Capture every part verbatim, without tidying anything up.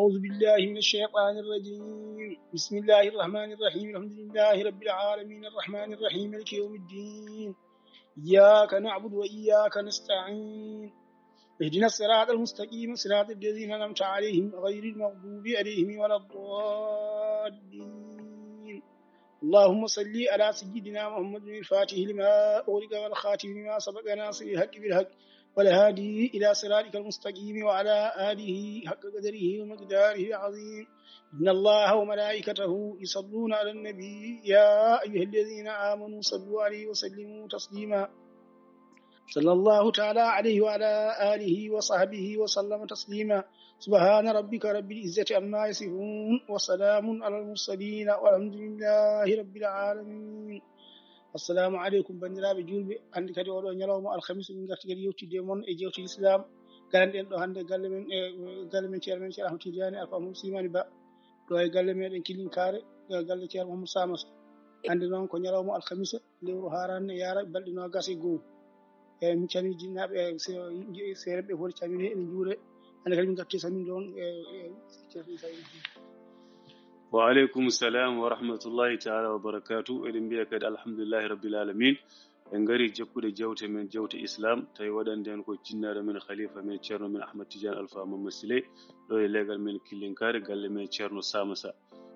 أعوذ بالله من الشيطان الرجيم. بسم الله الرحمن الرحيم. الحمد لله رب العالمين. الرحمن الرحيم. مالك يوم الدين. إياك نعبد وإياك نستعين. اهدنا الصراط المستقيم، صراط الذين أنعمت عليهم، غير المغضوب عليهم ولا الضالين. اللهم صل على سيدنا محمد الفاتح لما أغلق والخاتم لما سبق ناصر الحق بالحق والهادي إلى صراطك المستقيم وعلى آله حق قدره ومقداره العظيم. إن الله وملائكته يصلون على النبي، يا أيها الذين آمنوا صلوا عليه وسلموا تسليما. صلى الله تعالى عليه وعلى آله وصحبه وسلم تسليما. سبحان ربك رب العزة عما يصفون، وسلام على المرسلين، والحمد لله رب العالمين. Assalamu aleykum, banndiraaɓe juulɓe. Hannde kadi, oɗo ñalawma alhamisa, min ngarti kadi yewtidde e mon e jewte Islam. Garanɗen ɗo hannde galle men, e galle men ceerno men Ceerno Ahmad Tidiane Alfa Mamadou Slimani Ba. Ɗo e galle meɗen Killinkaare, e galle Ceerno Mamadou Samata. Hannde noon ko ñalawma alhamisa, lewru haarande, yaara balɗe noogas e goo. Eeyi, min calmini jinnaaɓe, e se-, yimɓe, seerenɓe fof calmini, ene njuure. Hannde kadi min ngarti salminde on, e, e, Ceerno Isa. Wa aleykum salam wa rahmatullahi taala wa barakatuh. Eɗen mbiya kadi alhamdulillahi rabbil alamin. En ngari jokkude jewte men, jewte Islam, tawi waɗande en ko jinnaɗo men, khalifa men, ceerno men Ahmad Tidiane Alfa Mamadou Siley, ɗo e leegal men Killinkaare, galle men Ceerno Samata.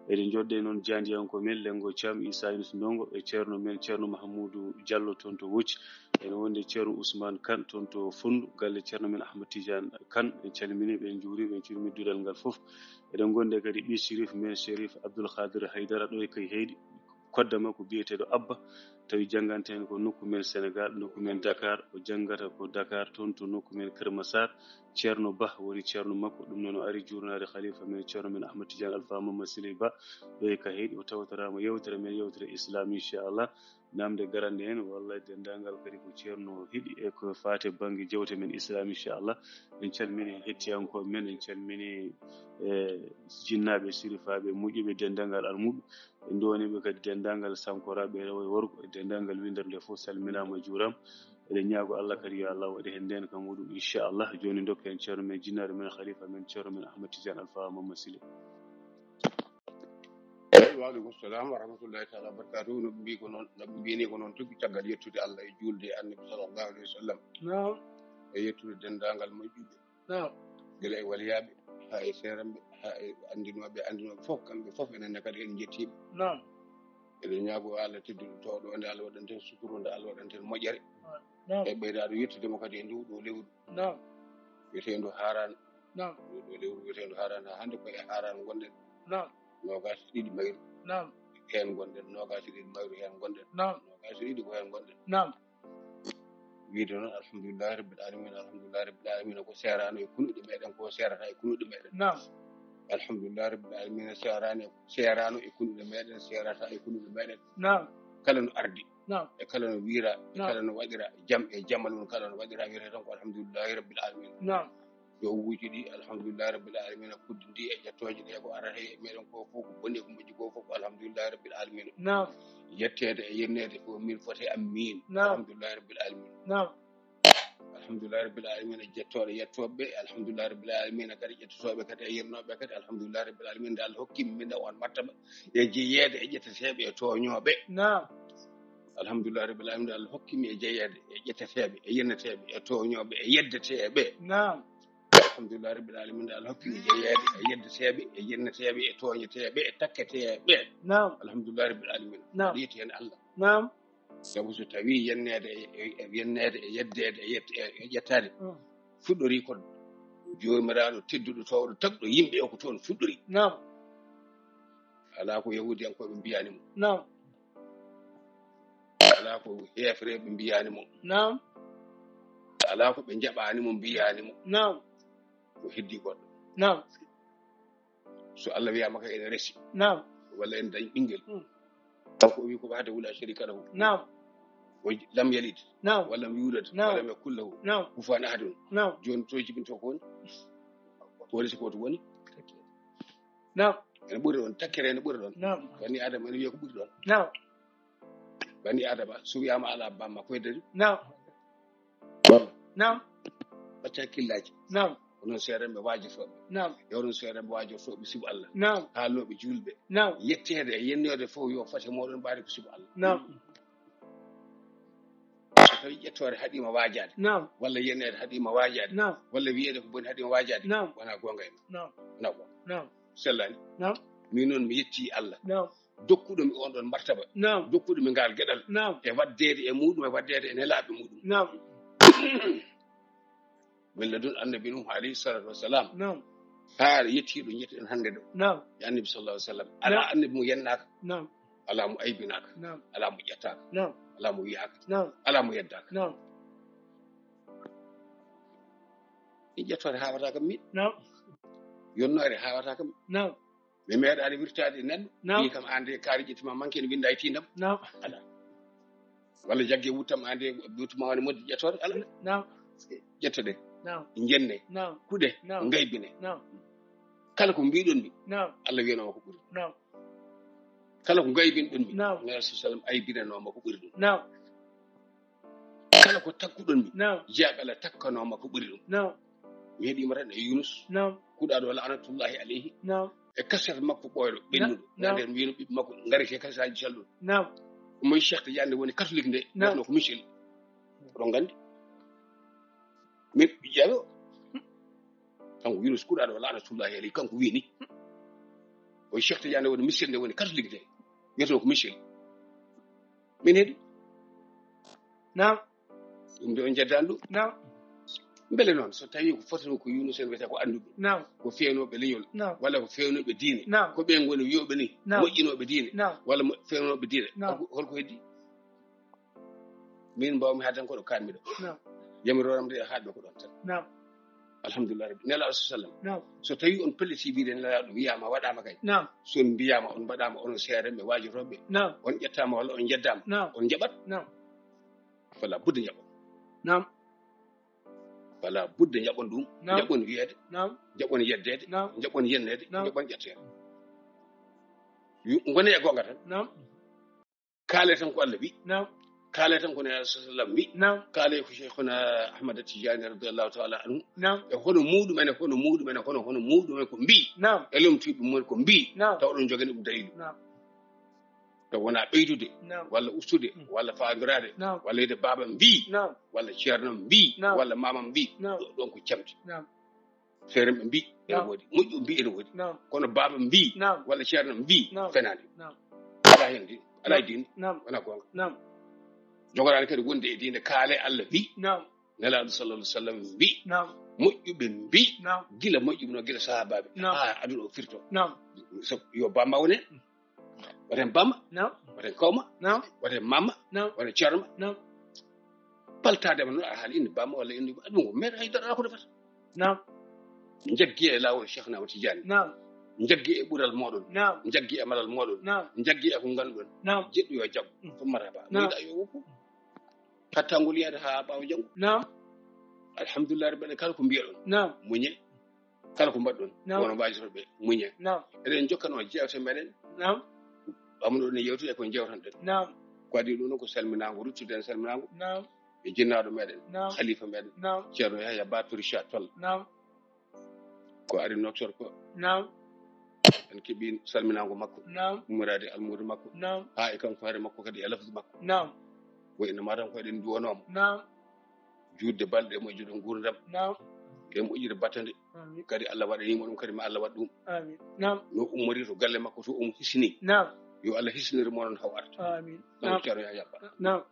Eɗen njoɗɗe noon jaandiyanko men, Lengo Thiam, Isa Yunus Ndongo, e ceerno men, Ceerno Mahamoudou Diallo, toon to Wocci. Ene wonde ceerno Ousmane Kane, toon to Fonndu, galle ceerno men Ahmad Tidiane Kane. En calmini ɓe, en njuuri ɓe, en cuurmi duɗal ngal fof. Eɗen ngonde kadi ɓii Chérif men, Chérif Abdoul Khadir Haydara, ɗo e Kay Heyɗi. Kodda makko biyeteeɗo Abba, tawi jannganta en ko nokku men Senegal, nokku men Dakar. O janngata ko Dakar, toon to nokku men Kër Massar. Ceerno Bah woni ceerno makko. Ɗum noon, o ari juurnaade khalifa men, ceerno men Ahmad Tidiane Alfa Mamadou Siley Ba, ɗo e Kay Heyɗi. O tawtoraama yewtere men, yewtere Islam, inchallah. Namde garande en, wallay denndaangal kadi ko ceerno heɓi e ko faati e bannge jewte men Islam, inchallah. En calmini hettiyankooɓe men, en calmini, eh, jinnaaɓe, sirifaaɓe, moƴƴuɓe, denndaangal almuɓe. En ndooniiɓe kadi denndaangal sankoraaɓe, rewo e worgo, e denndaangal winndere nde fof, salminaama, juuraama. Eɗen ñaago Allah kadi, yo Allah waɗe heen ndeen ka muɗum, inchallah. Jooni, ndokken ceerno men, jinnaaɗo men, khalifa men, ceerno men Ahmad Tidiane Alfa Mamadou Siley. Eeyi, wa aleykum salam wa rahmatullahi taala wa barakatuh. No ɓe mbii ko noon, no ɓe mbiyani ko noon tigi, caggal yettude Allah e juulde e Annabi sallallahu alayhi wa sallam. Naam. E yettude denndaangal moƴƴuɓe. Naam. Gila e waliyaaɓe, haa e seerenɓe, haa e anndinooɓe, anndinooɓe fof, kamɓe fof, enen ne kadi en njettii ɓe. Naam. Eɗen ñaagoo Allah tedduɗo, toowɗo, nde Allah waɗanta en suturu, nde Allah waɗanta en moƴƴere. Naam. E ɓeydaade yettude mo kadi e ndu ɗo lewru. Naam. Wiyeteendu Haaraan. Naam. Ndu ɗo lewru wiyeteendu Haaraan, haa hannde ko e Haaraan ngonɗen. Naam. Noogaas e ɗiɗi mayru. Naam. Heen ngonɗen, noogaas e ɗiɗi mayru, heen ngonɗen. Naam. Noogaas e ɗiɗi ko heen ngonɗen. Naam. Wiyde noon, alhamdulillahi rabbil alamin, alhamdulillahi rabbil alamin, ko seeraano e kunuɗe meɗen, ko seerata e kunuɗe meɗen. Naam. Alhamdulillahi rabbil alamin, seeraani, seeraano e kunuɗe meɗen, seerata e kunuɗe meɗen. Naam. Kala no ardi, naam, e kala no wiira, e, naam, kala no waɗira, jam e jamal mum, kala no waɗira, wiyete tan ko alhamdulillahi rabbil alamin. Naam. Yo wuuji ɗi, alhamdulillahi rabbil alamin, kuddi ndi e ƴettooje ɗe ko arata e meɗen ko fof, ko boni e ko moƴƴi ko fof, ko alhamdulillahi rabbil alamin. Naam. Yetteede e yenneede ko min foti am min. Naam. Alhamdulillahi rabbil alamin. Naam. Alhamdulillahi rabbil alamin, jettooɗo yettooɓe ɓe, alhamdulillahi rabbil alamin, kadi ƴettotooɓe kadi e yernooɓe kadi, alhamdulillahi rabbil alamin, nde Allah hokki min nde on martaba e jeyeede e ƴetteteeɓe e tooñooɓe. Naam. Alhamdulillahi rabbil alamin, nde Allah hokki mi e jeyeede e ƴetteteeɓe e yenneteeɓe e tooñooɓe e yeddeteeɓe. Naam. Alhamdulillahi rabbil alamin, nde Allah hokki mi jeyeede e yeddeteeɓe e yenneteeɓe e tooñeteeɓe e takketeeɓe. Naam. Alhamdulillahi rabbil alamin. Naam. Yetti heen Allah. Naam. Sabu so tawii yenneede e, e, e yenneede e yeddeede e yette-, e, e ƴettaade, mm, fuɗɗorii ko Joomiraaɗo tedduɗo, toowɗo, tagɗo yimɓe o ko toon fuɗɗorii. Naam. Alaa ko Yahuudiyankooɓe mbiyaani mo. Naam. Alaa ko heefereeɓe mbiyaani mo. Naam. Alaa ko ɓe njaɓaani mo, mbiyaani mo. Naam. Ko heddii goɗɗo. Naam. So Allah wiyaama kay ene resi. Naam. Walla ene dañi ɓinngel. Mm. Kanko o wi ko wahdahu la sharika lahu. Naam. O lam yalid. Naam. Wa lam yulad. Naam. Wa lam yakul lahu, naam, kufuwan ahadun. Naam. Jooni to jibinto ko woni? Ko woni si ko to woni? Naam. Ene ɓuri ɗoon, takkere ene ɓuri ɗoon. Naam. Bani Adama ene wiya ko ɓuri ɗoon. Naam. Bani Adama, so wiyaama alaa bamma, koye dari? Naam. Naam. Ɓacca hakkillaaji. Naam. Onon seerenɓe waajotooɓe. Naam. E onon seerenɓe waajotooɓe sibu Allah. Naam. Haalnooɓe juulɓe. Naam. Yetteede e yenneede fof yo fate mooɗon ɓaade ko sibu Allah. Naam. So tawi ƴettoore haɗiima waajaade. Naam. Walla yenneede haɗiima waajaade. Naam. Walla wiyeede ko boni haɗiima waajaade. Naam. Wonaa goonga e ma. Naam. Wonaa goonga. Naam. Sellaani. Naam. Min noon mi yettii Allah. Naam. Dokkuɗo mi on ɗon martaba. Naam. Dokkuɗo mi ngaal geɗal. Naam. E waddeede e muɗum, e waddeede e nelaaɓe muɗum. Naam. Min ladun annabi Nuh alayhi salatu wassalam. Naam. Haa yettii ɗo njettuɗen hannde ɗo. Naam. E annabi sallallahu alayhi wasallam. Alaa Naam. annabi mo yennaaka. Naam. Alaa mo aybinaaka. Naam. Alaa mo ƴettaaka. Naam. Alaa mo wiyaaka. Naam. Alaa mo yeddaaka. Naam. Ɗin ƴettoore haawata kam min. Naam. Yonnoore haawata kam. Naam. Mi meeɗaani wirtaade e neɗɗo. Naam. Wi kam, "Aan de kaari ƴetti ma manke ne winnda e tiindam." Naam. Alaa. Walla jagge wuttam, "Aan de wuttu ma woni moddi ƴettoore." Alaa. Naam. Ƴettoɗen. Naam. Njenne. Naam. Kuɗe. Naam. Ngaybine. Naam. Kala ko mbiɗon mi. Naam. Allah wiyanoo ko ɓuri. Naam. Kala ko ngaybinɗon mi. Naam. Nabi sallam aybinanoo ma ko ɓuri ɗum. Naam. Kala ko takkuɗon mi. Naam. Jeyaaɓe Allah takkanoo ma ko ɓuri ɗum. Naam. Mi heɗiima tan e Yunus. Naam. Kuɗaaɗo la'natullahi alayhi. Naam. E kaset makko ɓooyɗo ɓennuɗo. Naam. Ɓe nder mbiyno ɓiɓɓe makko ngari ke kasaaji calɗuɗo. Naam. Ko moy Cheikh Tidiane woni catholique nde. Naam. Wiyatnoo ko Michel. Oɗon nganndi. Min ɓiƴƴaaɓe o. Kanko Yunus Kuɗaaɗo la'natullahi alayhi, kanko wiyi ni. O Cheikh Tidiane woni Michel nde woni catholique nde. Wiyatnoo ko Michel. Min heɗi. Naam. Ɗum de on njeddaani ɗum. Naam. Mbele noon, so tawii ko fotata ko Yunus en wiyata ko annduɓe. Naam. Ko feewnooɓe leñol. Naam. Walla ko feewnooɓe diine. Naam. Ko ɓe ngoni wiyooɓe ni, Naam. moƴƴinooɓe diine. Naam. Walla mo-, feewnooɓe diine. Naam. Holko, holko heddi? Min mbaawmi haalde tan ko ɗo kaanmi ɗo. Naam. Yamiroore am nde haalde ko ɗon tan. Naam. Alhamdulillah Rabbi. Nelaaɗo sallam. Naam. So tawii on pelliti wiide Nelaaɗo wiyaama waɗaama kay. Naam. So on mbiyaama on mbaɗaama onon seerenɓe waajotooɓe. Naam. On ƴettaama walla on njeddaama. Naam. On njaɓat. Naam. Fala budde njaɓon. Naam. Fala budde njaɓon ɗum. Naam. Njaɓon wiyeede. Naam. Njaɓon yeddeede. Naam. Njaɓon yenneede. Naam. Njaɓon ƴetteede. Yu-, ngone e goonga tan. Naam. Kaale tan ko Allah wi. Naam. Kaale tan ko Nelaaɗo sallam wi. Naam. Kaale ko Cheikhuna Ahmad Tijani radiyallahu ta'ala anhu. Naam. E hono muɗum en, e hono muɗum en, e hono, hono muɗum en ko mbi. Naam. E lomtiiɓe mum en ko mbi. Naam. Taw ɗon jogani ɗum daliilu. Naam. Taw wonaa ɓeydude, Naam. walla ustude, Mm. walla faandiraade, Naam. walla wiide baaba mbi, Naam. walla ceerno mbi, Naam. walla maama mbi. Naam. Ɗo-, ɗon ko camde. Naam. Seerenɓe mbi, ene Naam. woodi. Moƴƴo mbi, ene woodi. Naam. Kono baaba mbi, Naam. walla ceerno mbi, Naam. fenaani. Naam. Alaa heen diine, alaa e diine. Naam. Wonaa goonga. Naam. Jogoraani kadi wonde e diine, kaale Allah wi. Naam. Nelaaɗo sallallahu alaihi wasallam wi. Naam. Moƴƴuɓe mbi. Naam. Gila moƴƴuɓe no gila sahaabaaɓe. Naam. Haa aduna o firto. Naam. So yo bamma wone. Waɗen bamma. Naam. Waɗen kawma. Naam. Waɗen mamma. Naam. Waɗen ceerno. Naam. Paltaade ma noon a haali inde bamma walla inde ɗum ko meeɗa hay dara ko defata. Naam. Njaggi e laawol Cheikh Ahmad Tidiane. Naam. Njaggi e ɓural mooɗon. Naam. Njaggi e malal mooɗon. Naam. Njaggi e ko ngannduɗon. Naam. Jeɗɗo yo jaggu. Mm. Fof marhaba. Naam. Miɗa yo woppu. Hatta ngol yahde haa ɓaawo janngo. Naam. Alhamdulillah rabbil alamin, kala ko mbiyaɗon. Naam. Muñe. Kala ko mbaɗɗon. Naam. Wono mbaajotooɓe muñe. Naam. Eɗen jokkanoo jeewte meɗen. Naam. Ɓamɗo ɗen yewtude e ko jewtanɗen. Naam. Ko adii ɗum ɗon ko salminaango, ruttude en salminaango. Naam. E jinnaaɗo meɗen, Naam. Khalifa meɗen, Naam. Ceerno Yahya Ba Touré Toll. Naam. Ko ari Nouakchott ko. Naam. En keɓi salminaango makko. Naam. Ummiraade almuudo makko. Naam. Haa e kanko hoore makko kadi e lafdu makko. Naam. Ko ene matam ko eɗen nduwanoo mo. Naam. Juutde balɗe e moƴƴude nguurndam. Naam. E moƴƴude battande. Amiin. Kadi Allah waɗanii mo ɗum, kadi ma Allah waɗ ɗum. Amiin. Naam. No ummori to galle makko to omo hisini. Naam. Yo Allah hisinir mo noon haw arta. Amiin. Naam. Naam. Ceerno Yahya Ba. Naam.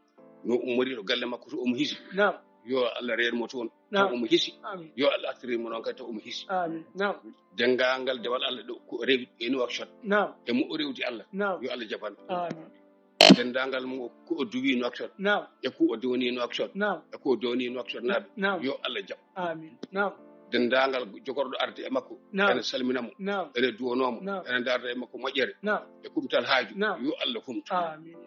No ummori to galle makko to omo hisi. Naam. Yo Allah reen mo toon. Naam. To omo hisi. Amiin. Yo Allah artirin mo noon kadi to omo hisi. Amiin. Naam. Denndaangal dewal Allah ɗo ko o rewi e Nouakchott. Naam. E mo o rewdi Allah. Naam. Yo Allah jaɓan. Amiin. Denndaangal mo ko o duwi Nouakchott. Naam. E ko o downi Nouakchott. Naam. E ko o downi Nouakchott naaɓe. Naam. Yo Allah jaɓ. Amiin. Naam. Denndaangal jogorɗo arde e makko. Naam. Ene salmina mo. Naam. Ene duwanoo mo. Naam. Ene ndaarda e makko moƴƴere. Naam. E kumtal haaju. Naam. Yo Allah humtu. Amiin.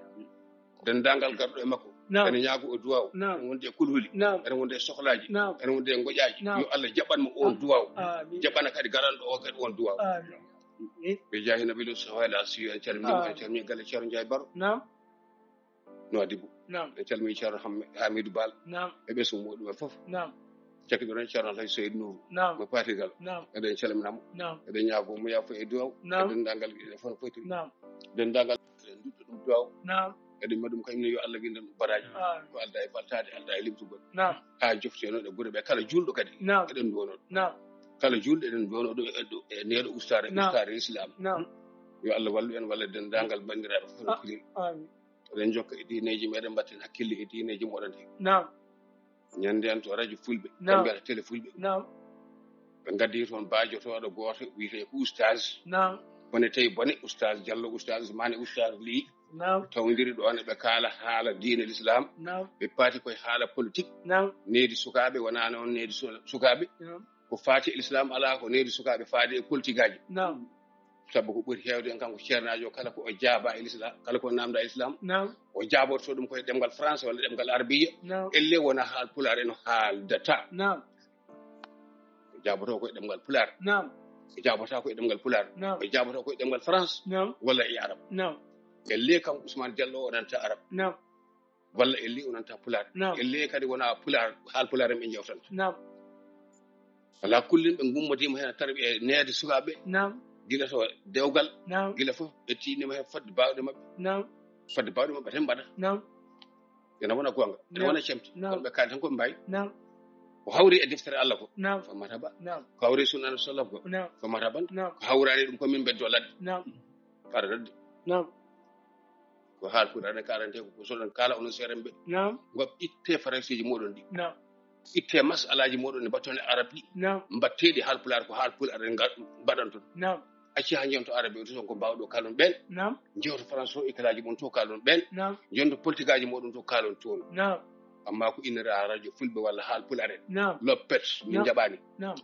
Denndaangal garɗo e makko. Naam. Ene ñaago o duwaaw. Naam. Ene wonde e kulhuli. Naam. Ene wonde e sohlaaji. Naam. Ene wonde e ngoƴaaji. Naam. Yo Allah jaɓan mo oon duwaaw. Amiin. Jaɓana kadi garanɗo o kadi oon duwaaw. Amiin. Ɓe jaahi Nabi Lut Sohayl Al Siyo en calmini, Amiin. En calmini galle Ceerno Njaay Baro. Naam. No Adibu. Naam. En calmini Ceerno Ham-, Hamidou Bal. Naam. E ɓesngu muɗum en fof. Naam. Cakkiɗo ren Ceerno Alhaji Seydou Nour. Naam. Mo Patigal. Naam. Eɗen calminamo. Naam. Eɗen ñaago mo yaafo e duwaw. Naam. Eɗen dangal e fono foytiri. Naam. Eɗen dangal eɗen duɗɗo ɗum duwaw. Naam. Eɗen mbaɗi ɗum kam ne yo Allah windan baraji. Amin. Ko alda e baltade, alda e limtugol. Naam. Ha jofte noon e gure ɓe kala julɗo kadi. Naam. Eɗen duwono ɗum. Naam. Kala julɗo eɗen duwono ɗum e, e neɗɗo ustaare, naam, ustaare Islam. Naam. Yo Allah wallu en walla dendagal bandiraɓe fof no. Ah, kuliri. Amin. Eɗen jokka e diineji meɗen mbatten hakkille e diineji moɗon he. Naam. Ñande en to radio fulɓe, naam, ɓe mbiyata télé fulɓe. Naam. Ɓe ngaddi toon baajotoɗo gooto wiyetee ko oustaz. Naam. Bone tawi bone, oustaz Diallo, oustaz Ousmane, oustaz Ly. Naam. Tawdiri ɗoon eɓe kaala haala diine l'islam. Naam. Ɓe paati koye haala politique. Naam. Needi sukaaɓe wonaa noon needi su-, sukaaɓe. Naam. Ko faati e l'islam alaa ko needi sukaaɓe faade e politique aji. Naam. Sabu ko ɓuri heewde en kanko ceernaajo kala ko o jaaba e l'islam, kala ko o namda e l'islam. Naam. O jaaborto ɗum koye ɗemngal français walla ɗemngal arabiya. Naam. Elle wona haal pulaar en o haaldata. Naam. O jaaboto koye ɗemngal pulaar. Naam. O jaabata koye ɗemngal pulaar. Naam. O jaaboto koye ɗemngal France. Naam. Walla e arab. Naam. Elle kanko Ousmane Diallo o nanta arab. Naam. Walla elle o nanta pulaar. Naam. Elle kadi wona pulaar, haal pulaar en ɓe jewtanta. Naam. Ala kullin ɓe gummodiima heen tan e neede sukaaɓe. Naam. Gila to dewgal. Naam. Gila fof ɓe tiinima heen fodde baawɗe maɓɓe. Naam. Fodde baawɗe maɓɓe tan mbaɗa. Naam. Ena wona goonga, ena, naam, wona cemte. Naam. Kono ɓe kaali tan ko ɓe mbaawi. Naam. Ko hawri e deftere Allah ko. Naam. Ko marhaba. Naam. Ko hawri e sunna Annabi sallallahu ko. Naam. Ko marhaba. Naam. Ko hawraani ɗum ko min mbeddo ladde. Naam. Fara ladde. Naam. Ko haal Kur'aana kalante ko, ko soɗon kala onon seerenɓe. Naam. Ngop itte faranseeji moɗon ɗi. Naam. Itte masalaaji moɗon ɗi mbatton e arab ɗi. Naam. Mbatte ɗi haal pulaar, ko haal pulaar en ngal-, mbaɗanton. Naam. Acci haa njonto arabe o to ko mbaawɗo kalon ɓen. Naam. Jewto France o e kalaaji mon to kalon ɓen. Naam. Jonto politique aji moɗon to kalon toon. Naam. Amma ko innira radio fulɓe walla haal pulaar en. Naam. Loppet, min, naam, jaɓaani. Naam.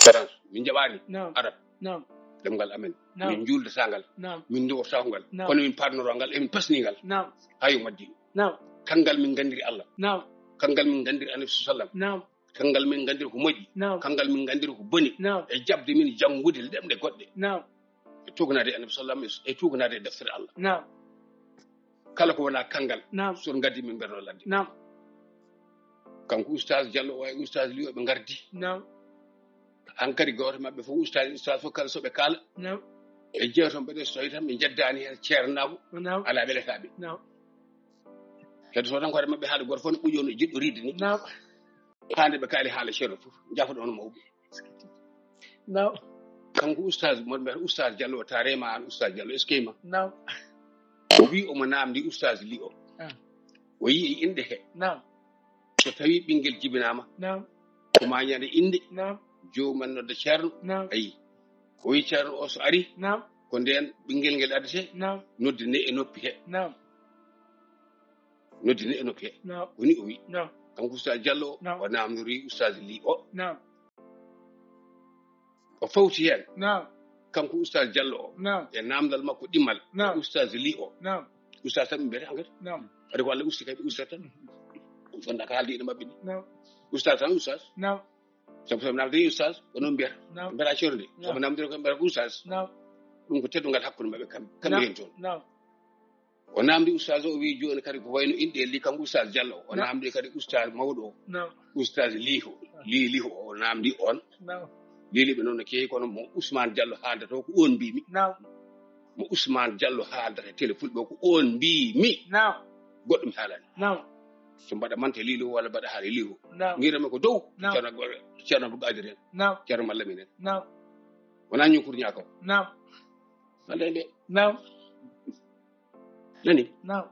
France, min jaɓaani. Naam. Arab. Naam. Ɗemngal amen. Naam. Min njuuldataa ngal. Naam. Min ndewrtaa ngal. Naam. Kono min paatnoroo ngal, emin pasni ngal. Naam. Haa yo maddi. Naam. Kanngal min nganndiri Allah. Naam. Kanngal min nganndiri Annabi sallam. Naam. Kanngal min nganndiri ko moƴƴi. Naam. Kanngal min nganndiri ko boni. Naam. E jaɓde min janngude ɗemɗe goɗɗe. Naam. E tuugnaade e Annabi sallam, e tuugnaade e deftere Allah. Naam. Kala ko wonaa kanngal, naam, so ngaddi min mberno ladde. Naam. Kanko oustaz Diallo o e oustaz Ly o ɓe ngardi. Naam. Hankadi gooto maɓɓe fof oustaz, oustaz fof kala so ɓe kaala. Naam. E jeeya toon ɓe ɗe so tawi tan ɓe njeddaani heen ceernaagu. Naam. Alaa weletaaɓe. Naam. Heddo so tan ko hoore maɓɓe haala gooto fof no ɓuƴo no jiɗɗo riide ni. Naam. Haa nde ɓe kaali haala ceerno fof, njafoɗon mawɓe. Naam. Kanko oustaz, mo mbiyata oustaz Diallo o, taarema aan oustaz Diallo, eskeyma. Naam. O wi omo namdi oustaz Ly o. Ah. O yii e inɗe he. Naam. So tawi ɓinngel jibinaama, naam, ko ma ñande innde, naam, joomum en nodda ceerno. Naam. Ayi. O wi ceerno o so ari, naam, ko ndeen ɓinngel ngel addete, naam, nodde nde e noppi he. Naam. Nodde nde e noppi he. Naam. Woni o wi. Naam. Kanko oustaz Diallo o, naam, o namdori oustaz Ly o. Naam. O fawti heen. Naam. Kanko oustaz Diallo o. Naam. E namdal makko ɗimmal. Naam. Oustaz Ly o. Naam. Oustaz tan ɓe mbiyata hankadi. Naam. Kadi ko Allah usti kadi oustaz tan. Ɗum fotnaa ko haalde ina maɓɓe ni. Naam. Oustaz tan oustaz. Naam. Sabu so namdiri oustaz, ko noon mbiyata. Naam. Mbiyata ceerno de. Naam. Sabu namdiri ko mbiyata ko oustaz. Naam. Ɗum ko teddungal hakkunde maɓɓe kam, kamɓe, naam, heen toon. Naam. O namdi oustaz o, o wi jooni kadi ko wayno inɗe Ly kanko oustaz Diallo o. O, naam, namdi kadi oustaz mawɗo o. Naam. Oustaz Ly o. Ly, Ly o, o namdi on. Naam. Ly, Ly ɓe noon no keewi, kono mo Ousmane Diallo haaldata o ko on mbimi. Naam. Mo Ousmane Diallo haaldata télé fulɓe o ko on mbimi. Naam. Goɗɗum haalani. Naam. So mbaɗa mante Ly Ly o walla mbaɗa haala Ly o. Naam. Ngiirami ko dow. Naam. Ceerno, Ceerno Abdou Qadir en. Naam. Ceerno Mallamin en. Naam. Wonaa ñukur ñaako. Naam. Walla e nde. Naam. Nani? Naam.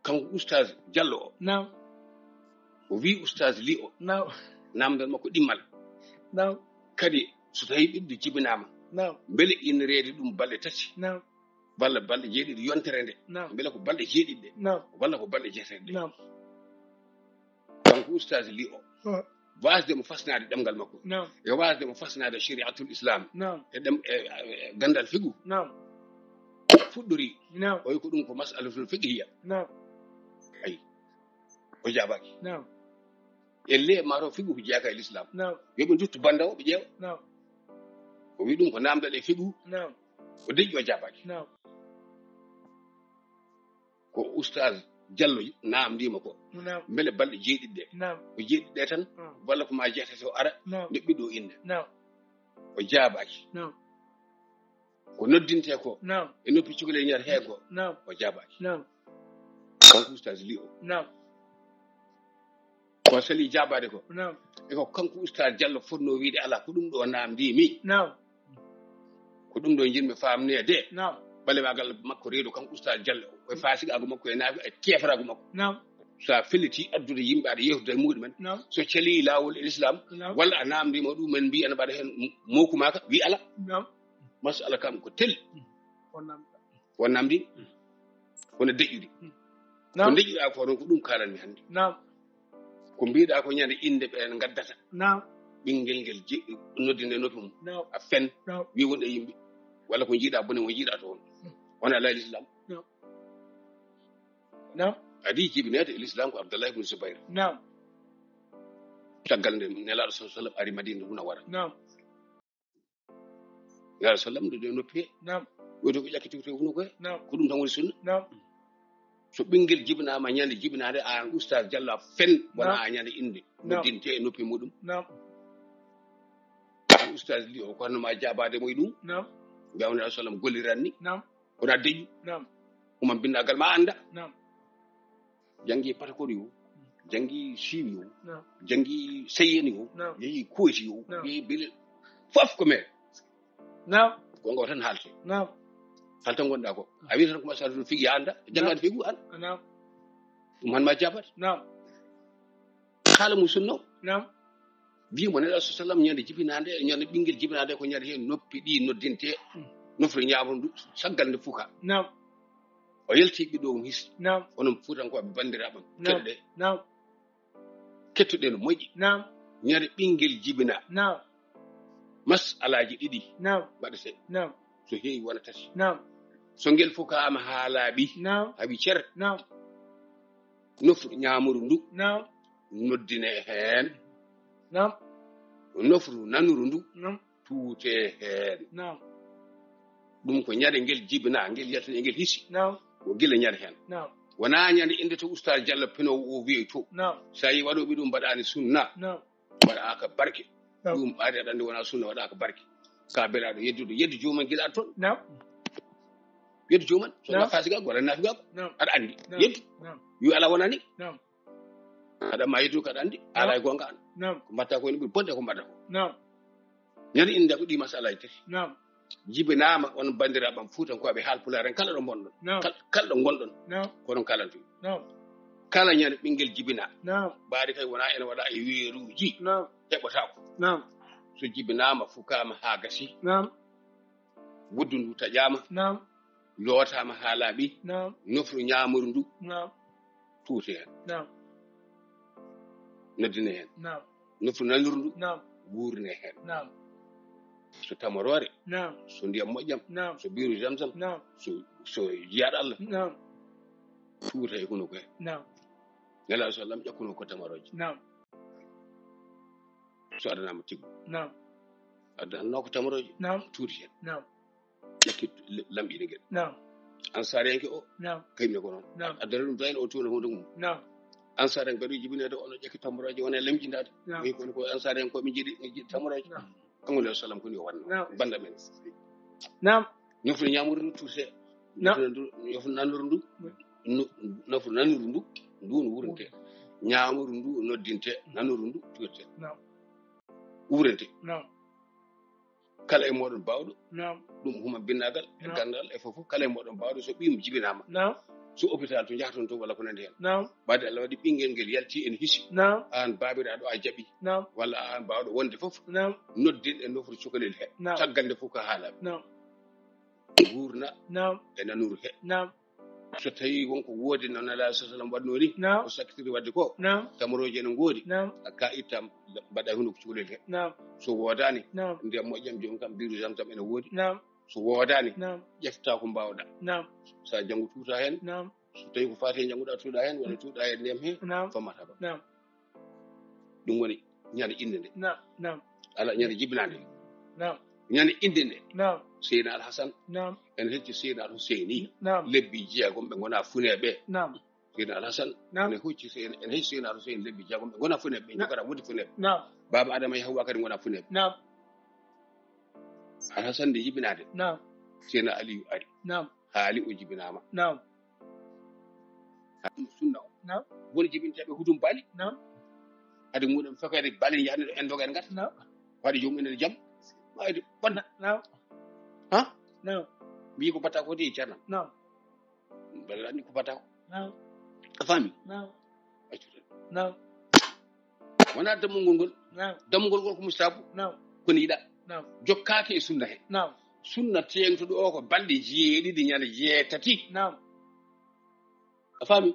Kanko oustaz Diallo o. Naam. O wi oustaz Ly o. Naam. Namdal makko ɗimmal. Naam. Kadi so tawi ɓiɗɗo jibinaama. Naam. Mbele ina reedi ɗum balɗe tati. Naam. Walla balɗe jeeɗiɗi yontere nde. Naam. Mbele ko balɗe jeeɗiɗi ɗe. Naam. Walla ko balɗe jeetati ɗe. Naam. Kanko oustaz Ly o. Ah. Wasde mo fasnaade ɗemngal makko. Naam. E wasde mo fasnaade shari'atul Islam. Naam. E ɗem-, e, e ganndal fiqhu. Naam. Fuɗɗori. Naam. O wi ko ɗum ko mas'alatul fiqhiya. Naam. Ayi. O jaabaaki. Naam. Elle ma to fiqhu ko jeyaaka e l'islam. Naam. Yo ɓe nduttu bannda o ɓe ƴeewa. Naam. O wi ɗum ko namdal e fiqhu. Naam. O deƴƴi o jaabaaki. Naam. Ko oustaz Jallo naamndiima ko mbele balɗe jeeɗiɗi ɗe, ko jeeɗiɗi ɗe tan, walla ko ma jeetati o ara, nde ɓiɗɗo o innde. O jaabaaki. Ko noddintee ko e noppi cukalel ñaar hee ko, o jaabaaki. Kanko Oustaz Ly o, ko sali jaabaade ko, e ko kanko Oustaz Jallo fotnoo wiyde alaa, ko ɗum ɗo naamndiimi. Ko ɗum ɗo njiɗmi faamneede. Ɓalewaagal makko reedu kanko Oustaz Jallo, ko e faasigaagu makko, e naafi, e keefaraagu makko. So a felliti addude yimɓe, aɗa yewtida e muɗumen, so calii laawol e Lislaam, walla a naamndiima ɗum, men mbiyi ana mbaɗa heen mookumaaka, wi alaa. Masala kam ko tel. O naamndiima. Kono deƴƴude. Ko deƴƴuɗaa ko noon, ko ɗum kaalanmi hannde. Ko mbiɗa ko ñande innde ɓe en ngaddata. Ɓinngel ngel je-, noddinde noppi mum. A fen. Wi wonde yimɓe. Walla ko njiɗa bone, mo njiɗa toon. Wona alaa Lislaam. Adi jibineede e Lislaam ko Abdallah ibn Zubayr. Caggal nde Nelaaɗo sallallahu alaihi wasallam ari Madina, ɗum na wara. Nelaaɗo sallam nde ɗo noppi he. Ɗo to ko ƴakkiti ko to hunuko he. Ko ɗum tan woni sunna. So ɓinngel jibinaama ñande jibinaande, aan Oustaz Jallo a fen, wona a ñande innde. Noddinte e noppi muɗum. Aan Oustaz Ly o, ko honno ma jaabaade mo e ɗum? Mbiyam Nelaaɗo sallam golliranni. Wona deƴƴu. Huma binndagal ma annda. Janngi Patakori o, janngi Siiwi o, janngi Seyyeni o, yehi Kooti o, yehi Bele, fof ko mere. Gonga o tan haalte. Haalta ngonɗa ko. A wi tan ko ma sadu figi annda, janngaade figu an. Ɗum han ma jabat. Kala mo sunno. Mbiimo Nelaaɗo sallam ñande jibinaande, ñande ɓinngel jibinaande ko ñande heen noppi ɗi noddinte, nofre ñaamru ndu, saggal nde fuka. O yalti ɓiɗɗo mum his. Onon Fuutankooɓe banndiraaɓe am, keɗoɗe. Kettoɗen moƴƴi. Ñande ɓinngel jibina. Masalaaji ɗiɗi mbaɗete. So heewi wona tati. So ngel fukaama haa laaɓi, hawi cer. Nofru ñaamuru ndu. Noddine heen. Nofru nanuru ndu. Tuute heen. Ɗum ko ñande ngel jibina, ngel yaltini, ngel hisi. Ko gila ñande heen. Wona ñande innde to Oustaz Jallo pinoowo o wiyi to. So a yi waɗooɓe ɗum mbaɗaani sunna. Waɗaaka barke. Ɗum ɓaade aɗa anndi wona sunna, waɗaaka barke. Ka belaaɗo yeddude, yeddu joomum gila aɗa toon. Yeddu joomum, so wona faasiga, walla naafiga, aɗa anndi. Yeddu. Yo Allah wonani. Aɗa ma yeddu kaɗa anndi, ala e gonga an. Ko mbatta ko ene ɓuri bonde ko mbaɗa ko. Ñande innde ko ɗi masalaji tati. Jibinaama on banndiraaɓe am Fuutankooɓe Haalpulaar en, kala ɗo ngonɗon. Kal-, kala ɗo ngonɗon. Ko ɗon kalantu. Kala ñande ɓinngel jibina. Ɓaade kay wona ene waɗa e weeruuji. Heɓotaako. So jibinaama, fukaama haa gasi. Wuddu ndu taƴaama. Lootaama haa laaɓi. Nofru ñaamuru ndu. Tuute heen. Noddine heen. Nofru nanuru ndu. Wuurne heen. So tamoroore. So ndiyam moƴƴam. So biiru Zamzam. So, so jiyaɗo Allah. Tuuta e hunuko he. Nelaaɗo sallam ƴakkuno ko tamorooje. So adanaama tiggu. Adanno ko tamorooje. Tuuti heen. Ƴakki lamɓiɗe geɗe. Ansaariyanke o, kaymi ko noon. Addana ɗum dañi o tuuna hunde mum. Ansaariyanke mbaɗi jibineede, ono ƴakki tamorooje, wona lamƴindaade. Wi kono ko ansaariyanke ko ɓe njiɗi, ɓe njiɗi tamorooje. Kanko Nelaaɗo sallam ko ni o wanno. Banda men. Nofru ñaamuru ndu tuute. Nofru nanuru ndu. Nu-, nofru nanuru ndu. Ndu no wuurante. Ñaamuru ndu noddinte. Nanuru ndu tuurte. Wuurante. Kala e mooɗon baawɗo. Ɗum huma binnagal, e ganndal, e fof fof. Kala e mooɗon baawɗo, so ɓiyum jibinaama. So hôpital to njahton to walla ko nandi heen. Ɓaade Allah waɗi ɓinngel ngel yalti en hisi. Aan baabiraaɗo a jaɓi. Walla aan baawɗo wonde fof. Noddin e nofru cukalel he. Caggal nde fof ko haala. Wuurna e nanuru he. So tawi wonko woodi no Nelaaɗo sallam waɗnoo ni, ko sakkitiri waɗde ko, tamorooje ene ngoodi, ka itta mbaɗa hunuko cukalel he. So woodaani, ndiyam moƴƴam joom kam, biiru Zamzam ene woodi. So woodaani, ƴefta ko mbaawɗa. So a janngu tuuta heen, so tawi ko faati e jannguɗa tuuɗa heen, walla tuuɗa heen ndiyam he, fammata ba. Ɗum woni ñande innde nde. Ala ñande jibinaande. Ñande innde nde. Seydina Al Hasan. Ene hecci Seydina Al Huseyni. Lebbi jeegom ɓe ngona funeeɓe. Seydina Alhasan, ene hocci, ene hocci Seydina Huseyn lebbi jeegom, ɓe ngona funeeɓe, ɓe njogata woni funeeɓe. Baaba Adama e Hawwa kadi ngona funeeɓe. Alhasan nde jibinaade, Seydina Aliyu ari. Haali o jibinaama. Sunna o. Woni jibinteeɓe hudum baali. Hade muɗum fekade baali njahani en doga en ngata. Waɗi joom enen jam. Mayde bonna. Ha? Mbi ko batta ko de Ceerno. Mbeɗa anndi ko batta ko. A faami? Accu tan. Wona dammugol ngol. Dammugol ngol ko mustahabu. Kono yiɗa. Jokkaaki e sunna he. Sunna teeŋtuɗo o ko balɗe jeeɗiɗi ñande jeetati. A faami?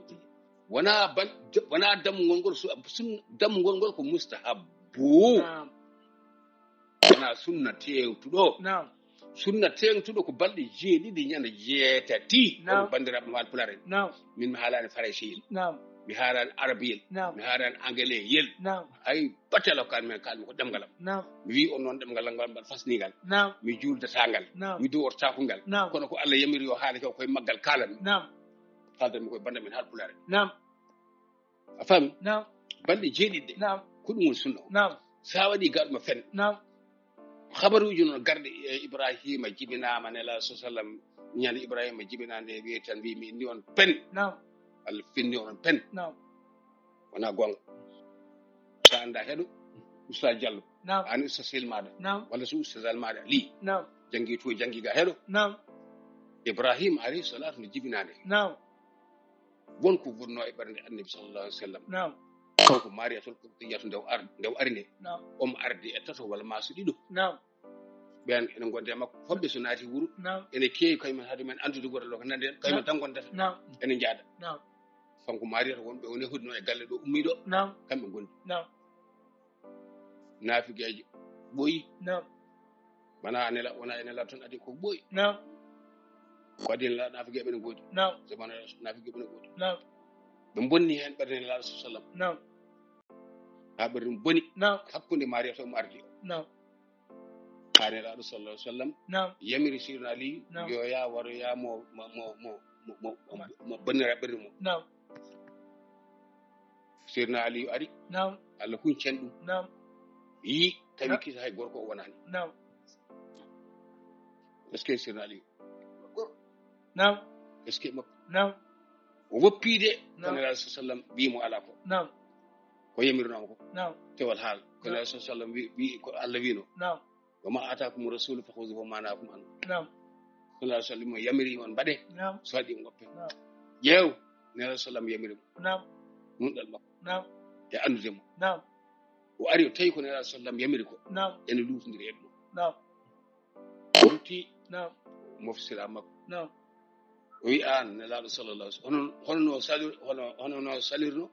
Wona ban-, wona dammugol ngol su-, sunna, dammugol ngol ko mustahabu. Wona sunna teeŋtuɗo. Sunna teeŋtuɗo ko balɗe jeeɗiɗi ñande jeetati. Onon banndiraaɓe Haalpulaar en. Min mi haalaani farayse yel. Mi haalaani arabi yel. Mi haalaani angale yel. Hay batelo kan men kalmi ko ɗemngal am. Mi wi on noon ɗemngal am ngal mbaɗa fasningal. Mi juuldataa ngal. Mi duwortaako ngal. Kono ko Allah yamiri yo haale ko koye maggal kaalan. Haaldan mi koye bannda men Haalpulaar en. A faami? Balɗe jeeɗiɗi ɗe. Ko ɗum woni sunna o. Sa waɗi garɗo ma fen. Habaruuji noon garɗi e Ibrahima jibinaama, Nelaaɗo sallallahu alaihi wasallam, ñande Ibrahima jibinaande, wiye tan, wi mi inni on pen. Allah finni on pen. Wona goonga. Sa annda, heɗo Oustaz Diallo. Ani Oustaz Sel Maada. Walla so Oustaz Almaada Ali. Janngi to, janngi ga, heɗo. Ibrahima alayhi salatu no jibinaande. Won ko wonno e ɓernde Annabi sallallahu alaihi wasallam. Kanko Mariyatul Qibtiyatu nde o ar-, nde o ari nde. Omo ardi e tato walla maaso ɗiɗo. Ɓen ene gonde e makko. Fomɓe so naati wuro, ene keewi, kañumen haade men anndude goɗɗo ɗo ko nande en, kañumen tan gondata. Ene njaada. Kanko Mariyata, wonɓe woni hudno e galle ɗo ummiɗo, kamɓe gondi. Naafigeejo ɓooyi. Wona a nela, wona e nela tan adi ko ɓooyi. Ko adi nela, naafigeeɓe ne goodi. Zamana naafigeeɓe ne goodi. Ɓe bonni heen ɓernde Nelaaɗo sallallahu alaihi wasallam. Ha ɓernde boni. Hakkunde Mariyata omo ardi o. Ha Nelaaɗo sallallahu alaihi wasallam yamiri Sirna Ali yo ya waro ya mo, mo, mo bonnira ɓernde mo. Sirna Ali ari. Allah huncen ɗum. Yi tawi kisa hay gorko o wonani. Est-ce que Sirna Ali? Est-ce que makko? O woppiide ko Nelaaɗo sallallahu alaihi wasallam wi mo ala ko. Ko yamirnoma ko. Tewal haal. Ko Nelaaɗo sallallahu alaihi wasallam wi, wi ko Allah wino. Wa ma atakum rasulu fa khuzuhu wa ma nahakum anhu. Sallallahu alaihi wasallam yamiri on mbaɗe. So waɗi on ngoppe. Ƴeew, Nelaaɗo sallam yamiri mo. Nunɗal makko. E anndude mo. O ari o tawi ko Nelaaɗo sallam yamiri ko. Ene luutondiri e ɗum. O rutti, mofti sira makko. O wi an Nelaaɗo sallallahu alaihi wasallam, hono, hono no salir-, hono, hono no salirno?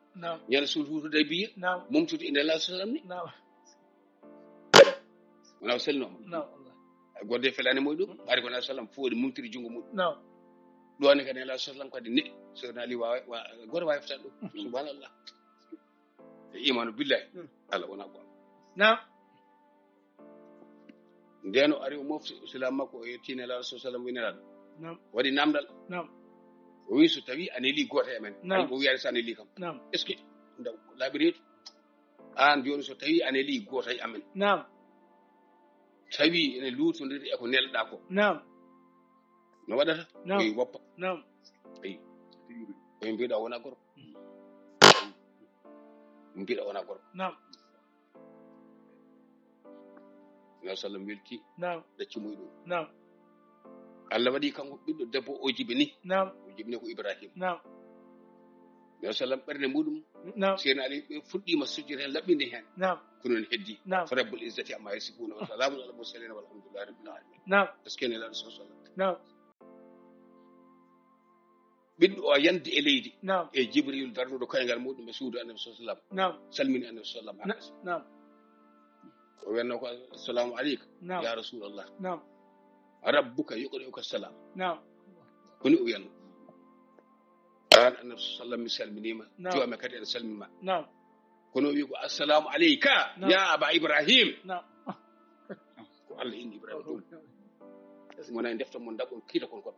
Ñande suudu huutude e biye, momtude e Nelaaɗo sallam ni? Wona o selno. Godde felani moy ɗum, ɓaari ko Nelaaɗo sallam foodi mumtiri junngo mum. Ɗo ne kadi Nelaaɗo sallam kadi ne, so nali wa, wa, goto wawi fatan ɗum. Subhanallah. E imanu billahi. Allah wona ko. Nden o ari o mofti silam makko, o yetti Nelaaɗo sallallahu alaihi wasallam, wi Nelaaɗo. Waɗi namdal. O wi so tawi a neli goto e amen. Ay, o wiyani so a neli kam. Est-ce que? Ndaw, laaɓi reedu. An joni so tawi a neli goto e amen. Tawi ene luutondiri e ko nelɗa ko. No waɗata? Ko woppa. Ay. Ɓe mbiɗa wona gorko. Mbiɗa wona gorko. Nelaaɗo sallam welti. Ɗacci mum ɗum. Allah waɗi kanko ɓiɗɗo debbo o jibini. O jibini ko Ibrahim. Nelaaɗo sallam ɓernde muɗum. Seyna Ali ɓe fuɗɗima sujjude hen, laɓɓinde hen. Kono on heddi. Fa rabbul izzati amma yasifuna wa salamun ala mursalin walhamdulillahi rabbil alamin. Est-ce que Nelaaɗo sallam? Ɓiɗɗo o yandi e leydi. E Jibril darnuɗo koyngal muɗum e suudu Annabi sallallahu alaihi wasallam. Salmini Annabi sallallahu alaihi wasallam. O wiyanno ko, "Assalamu aleyka, ya Rasulallah. Rabbuka yuqri'uka salam." Koni o wiyanno. An Annabi sallallahu alaihi wasallam, mi salminima. Joome kadi ene salminima. Kono o wi ko, "Assalamu aleyka, ya Aba Ibrahim." Ko Allah inni Ibrahim ɗum. Wona e defta mon, ndaɓɓon kiita kon kon.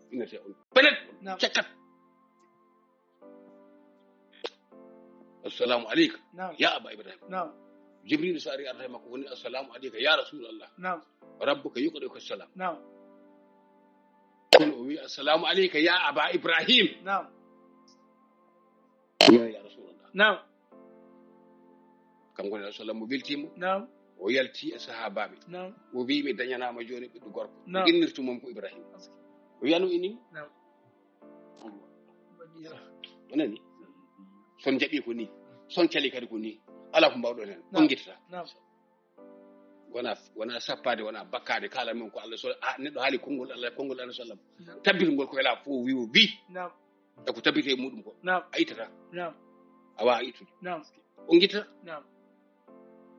Innete on. Penet, cakkat. Assalamu aleyka نعم ya aba ibrahim. نعم Jibril so ari arata e makko woni assalamu aleyka ya rasulallah. نعم Rabbuka yuqri'uka salam. نعم Kono o wi assalamu aleyka ya aba ibrahim. نعم Ya ya rasulallah. نعم Kanko ne sallam mo weltima. نعم O yalti e sahabaɓe. نعم O wi mi dañanama joni ɓiɗɗo gorko. نعم Innirtu mom ko ibrahim. O wiyano ini. نعم O nani? Son jaɓi ko ni. Son cali kadi ko ni. Ala ko mbawɗon hen. نعم On guittata. نعم Wona wona sappade wona bakkade kala men ko allah so a neɗɗo haali konngol allah konngol allah sallam. نعم Tabbitugol ko ela fof wi o wi. نعم E ko tabbite e muɗum ko. نعم A ittata. نعم A wawa ittude. نعم On guittata. نعم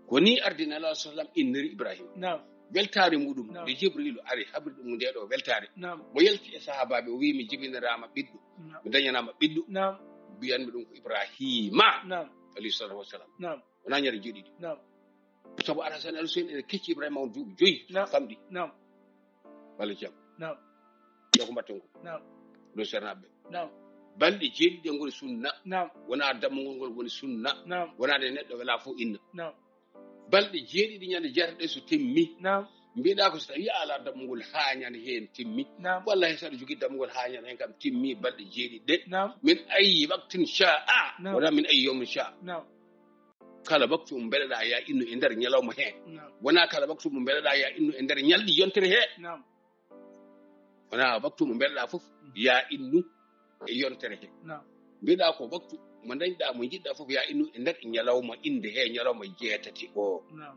Ko ni ardinala sallam inniri ibrahima. نعم Weltare muɗum نعم nde jibrilu ari habri ɗum nde ɗo weltare. نعم Mo yalti e sahabaɓe o wi mi jibinirama ɓiɗɗo. نعم Mi dañanama ɓiɗɗo. نعم Mbiyanmi ɗum ko ibrahima. نعم Alayhi salatu wassalam. نعم Wona ñande jeeɗiɗi. نعم Sabu alhasan al husein ene kecci ibrahima on duuɓi joyi. نعم Famɗi. نعم Walla jam. نعم Yo ko mbatten ko. نعم Ɗum sernaɓe. نعم Balɗe jeeɗiɗi e ngoni sunna. نعم Wona dammu ngol ngol woni sunna. نعم Wona nde neɗɗo wela fof inna. نعم Balɗe jeeɗiɗi ñande jeetaɗe so timmi. نعم Mbiɗa ko so tawi a ala dammugol ha ñande heen timmi. نعم Wallahi saɗa jogui dammugol ha ñande heen kam timmi balɗe jeeɗiɗi ɗe. نعم Min ayi waktin sha'a. نعم. Wona min ayi yawmin sha'a. نعم Kala waktu mo mbeɗaɗa ya innu e nder ñalawma he. نعم Wona kala waktu mo mbeɗaɗa ya innu e nder ñalɗi yontere he. نعم Wona waktu mo mbeɗaɗa fof ya innu e yontere he. نعم Mbiɗa ko waktu mo dañɗa mo jiɗɗa fof ya innu e nder ñalawma inde he ñalawma jeetati o. نعم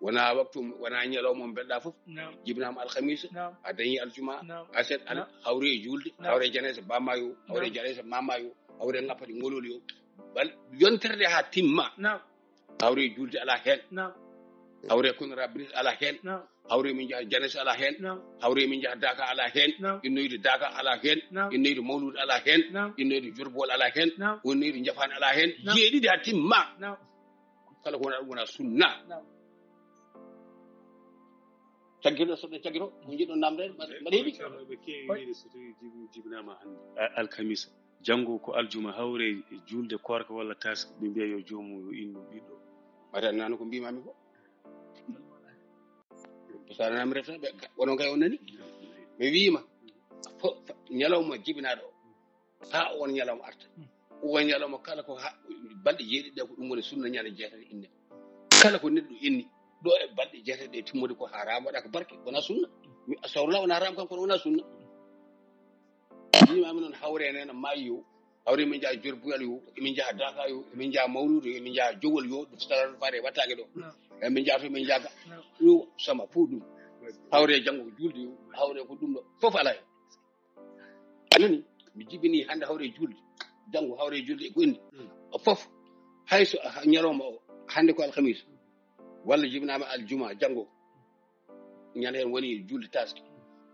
Wona waktu wona ñalawma mo mbeɗaɗa fof. نعم Jibinama alhamisa. نعم A dañi aljuma. نعم A set ala نعم hawre e julde نعم. Hawre janesa bamma yo. Hawre نعم. Janesa mama yo. Hawre ngappati ngolol yo. Bal yontere nde ha timma. نعم Hawre e julde ala heen. نعم Hawre kono rabris ala heen. نعم Hawre min jaha janesa ala heen. نعم Hawre min jaha daka ala heen. نعم Innoyde daka ala heen. نعم Innoyde mawlude ala heen. نعم Innoyde jurbol ala heen. نعم Innoyde jafani ala heen. نعم. Jeeɗiɗi ha timma. نعم Kala ko wona ɗum wona sunna. نعم Caggirɗo soɗɗo caggito ko jiɗɗo namde mbaɗa heɗi. Ceerno ɓe keewi wiide so tawi jibi- jibinama hannde a- alkamisa, janngo ko aljuma, hawre e julde korka walla taske, ɓe mbiya yo joomum yo innu ɓiɗɗo. Mbaɗa nano ko mbimami ko. Sa nanami refta ɓe wono kay on nani. Mi wiima fo- fo- ñalawma jibinaɗo o ha on ñalawma arta. On ñalawma kala ko ha balɗe jeeɗiɗi ɗe ko ɗum woni sunna ñande jeetati inne. Kala ko neɗɗo inni ɗo e balɗe jeetati ɗe timmude ko haram waɗaka barke wona sunna. Mi sawrla wona haram kam kono wona sunna. Yimami noon hawre nena maayi yo. Hawre min jaha jorbuyal yo. Min jaha daka yo. Min jaha mawludu yo. Min jaha jowol yo. Ɗum salatul fare wattake ɗo. Emin jaha to min jaga ɗum sama fof ɗum. Hawre janngo ko julde yo. Hawre ko ɗum ɗo fof ala hen. Anani mi jibini hannde hawre julde. Janngo hawre julde e ko inni o fof. Hay so ñalawma o hannde ko alhamisa walla jibinama aljuma janngo ñande hen woni julde taske.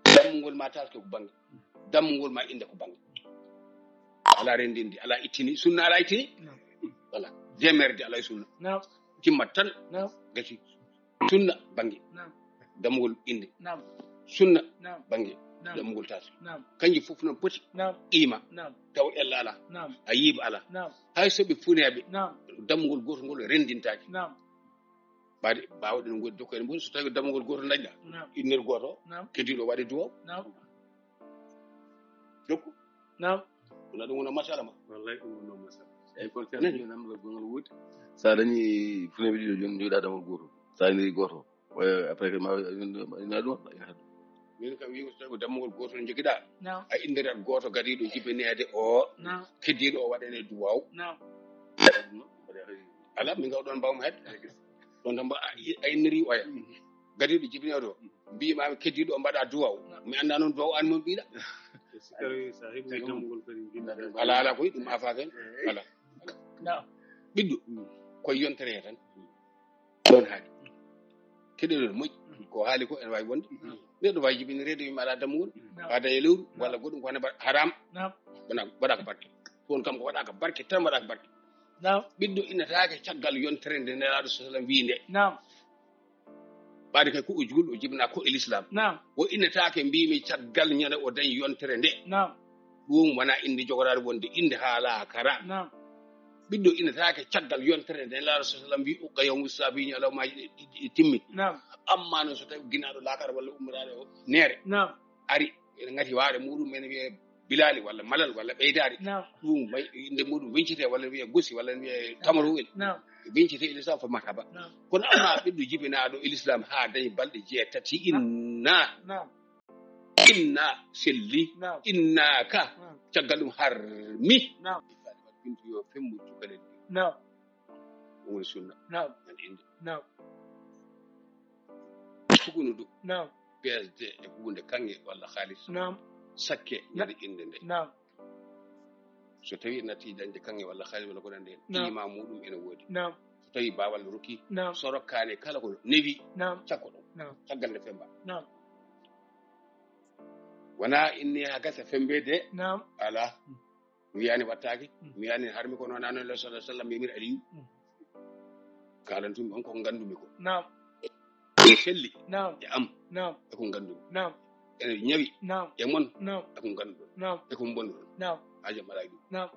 Dammugol ma taske ko bange. Dammugol ma inde ko bange. Ala rendinde ala ittini sunna ala ittini. Voilà. Jemerde ala e sunna. نعم Timmat tan. نعم Gasi. Sunna bange. نعم Dammugol inde. نعم Sunna نعم bange. نعم Dammugol taske. نعم Kanji fof no poti. نعم Qima. نعم Taw ella ala. نعم A yiiba ala. نعم Hay soɓe funeɓe. نعم Dammugol gotol ngol rendintaki. نعم Ɓaade ɓawo ɗen goni dokkoyɗe mboɗi so tawi dammugol gotol dañɗa. نعم Innir goto. نعم Keddiɗo waɗe duwaw. نعم Jokku. نعم Wona ɗum wona masala ma. Wallay ɗum wonno masala. Eyi kono Nani? Ceerno namdal gongol woodi. Sa dañi funeɓe ɗiɗo joni joɗa dammugol goto. Sa dañi goto. Après que ma ina ɗum. Min kam wiimi so tawi ko dammugol gotol jogiɗa. نعم A indirat goto gadiɗo jibinede o. نعم Keddiɗo o waɗane duwaw. نعم Ala min gaw ɗon mbawmi hedde. Ɗon tan mba a inniri oya. Gadiɗo jibinede o mbimami keddiɗo o mbaɗa duwaw. Mi anda noon duwaw an mon ɓiɗa. Sikari sa heɓi dammugol kadi jinnaɓe. Ala ala koy ɗum afaka en. Ala. نعم Ɓiɗɗo koye yontere he tan. Ɗon haali keɗoɗon moƴƴi ko haali ko ene wawi wonde. Neɗɗo wawi jibinirede yimɓe ala dammugol. Fada e lewru walla goɗɗum ko hande mbaɗa haram. نعم Wona waɗaka barke. Ko on kam ko waɗaka barke tan waɗaka barke. نعم Ɓiɗɗo innataake caggal yontere nde nelaɗo sa sallam wi nde. نعم Ɓaade kay ko o julɗo o jibina ko e l'islam. نعم O innataake mbimi caggal ñande o dañi yontere nde. نعم Ɗum wona inde jogoraɗo wonde inde ha laakara. نعم ɓiɗɗo innetaake caggal yontere nde Nelaaɗo sallallahu alaihi wasallam wi uqqa yawmu sabi, ñalawmaaji ɗi, ɗi, ɗi timmi. Naam. Amma noon so tawi ginnaaɗo laakara walla ummiraaɗo o neere Naam. ari, ene ngati waare muɗum, ene wiyee bilaali walla malal walla ɓeydaari. Naam. Ɗum may, innde muɗum weñcitee walla wiyee gosi walla wiyee tamaruwel. Naam. Weñcitee e lislaam, fa marhaba. Naam. Kono amma ɓiɗɗo jibinaaɗo e lislaam haa dañi balɗe jeetati, Naam. inna. Naam. Inna selli, Naam. innaaka, Naam. caggal ɗum harmi. Naam. Bintu yo fembu cukalel. Naam. Ɗum woni sunna. Naam. Nan innde. Naam. Sukunudu. Naam. P S D e huunde kaŋŋe walla haalis. Naam. Sakke Na- ñande innde nde. Naam. So tawi natti dañde kaŋŋe walla haalis walla ko nanndi heen, Naam. Qima muɗum ene woodi. Naam. So tawi baawal rokki, Naam. so rokkaani kala ko newi, Naam. cakko ɗum. Naam. Caggal nde femba. Naam. Wona inni ha gasa fembe de. Naam. Ala. Mi wiyaani wattaake, Mm. mi wiyaani harmi, kono wona noon, sallallahu alaihi wasallam, yamir Aliyu. Mm. Kaalantumi on ko ngandumi ko. Naam. E selli Naam. e am Naam. e ko ngandumi. Naam. Ene ñawi Naam. e mon Naam. e ko ngandumi. Naam. E ko mbonduɗon. Naam. Haajam alaa e ɗum. Naam.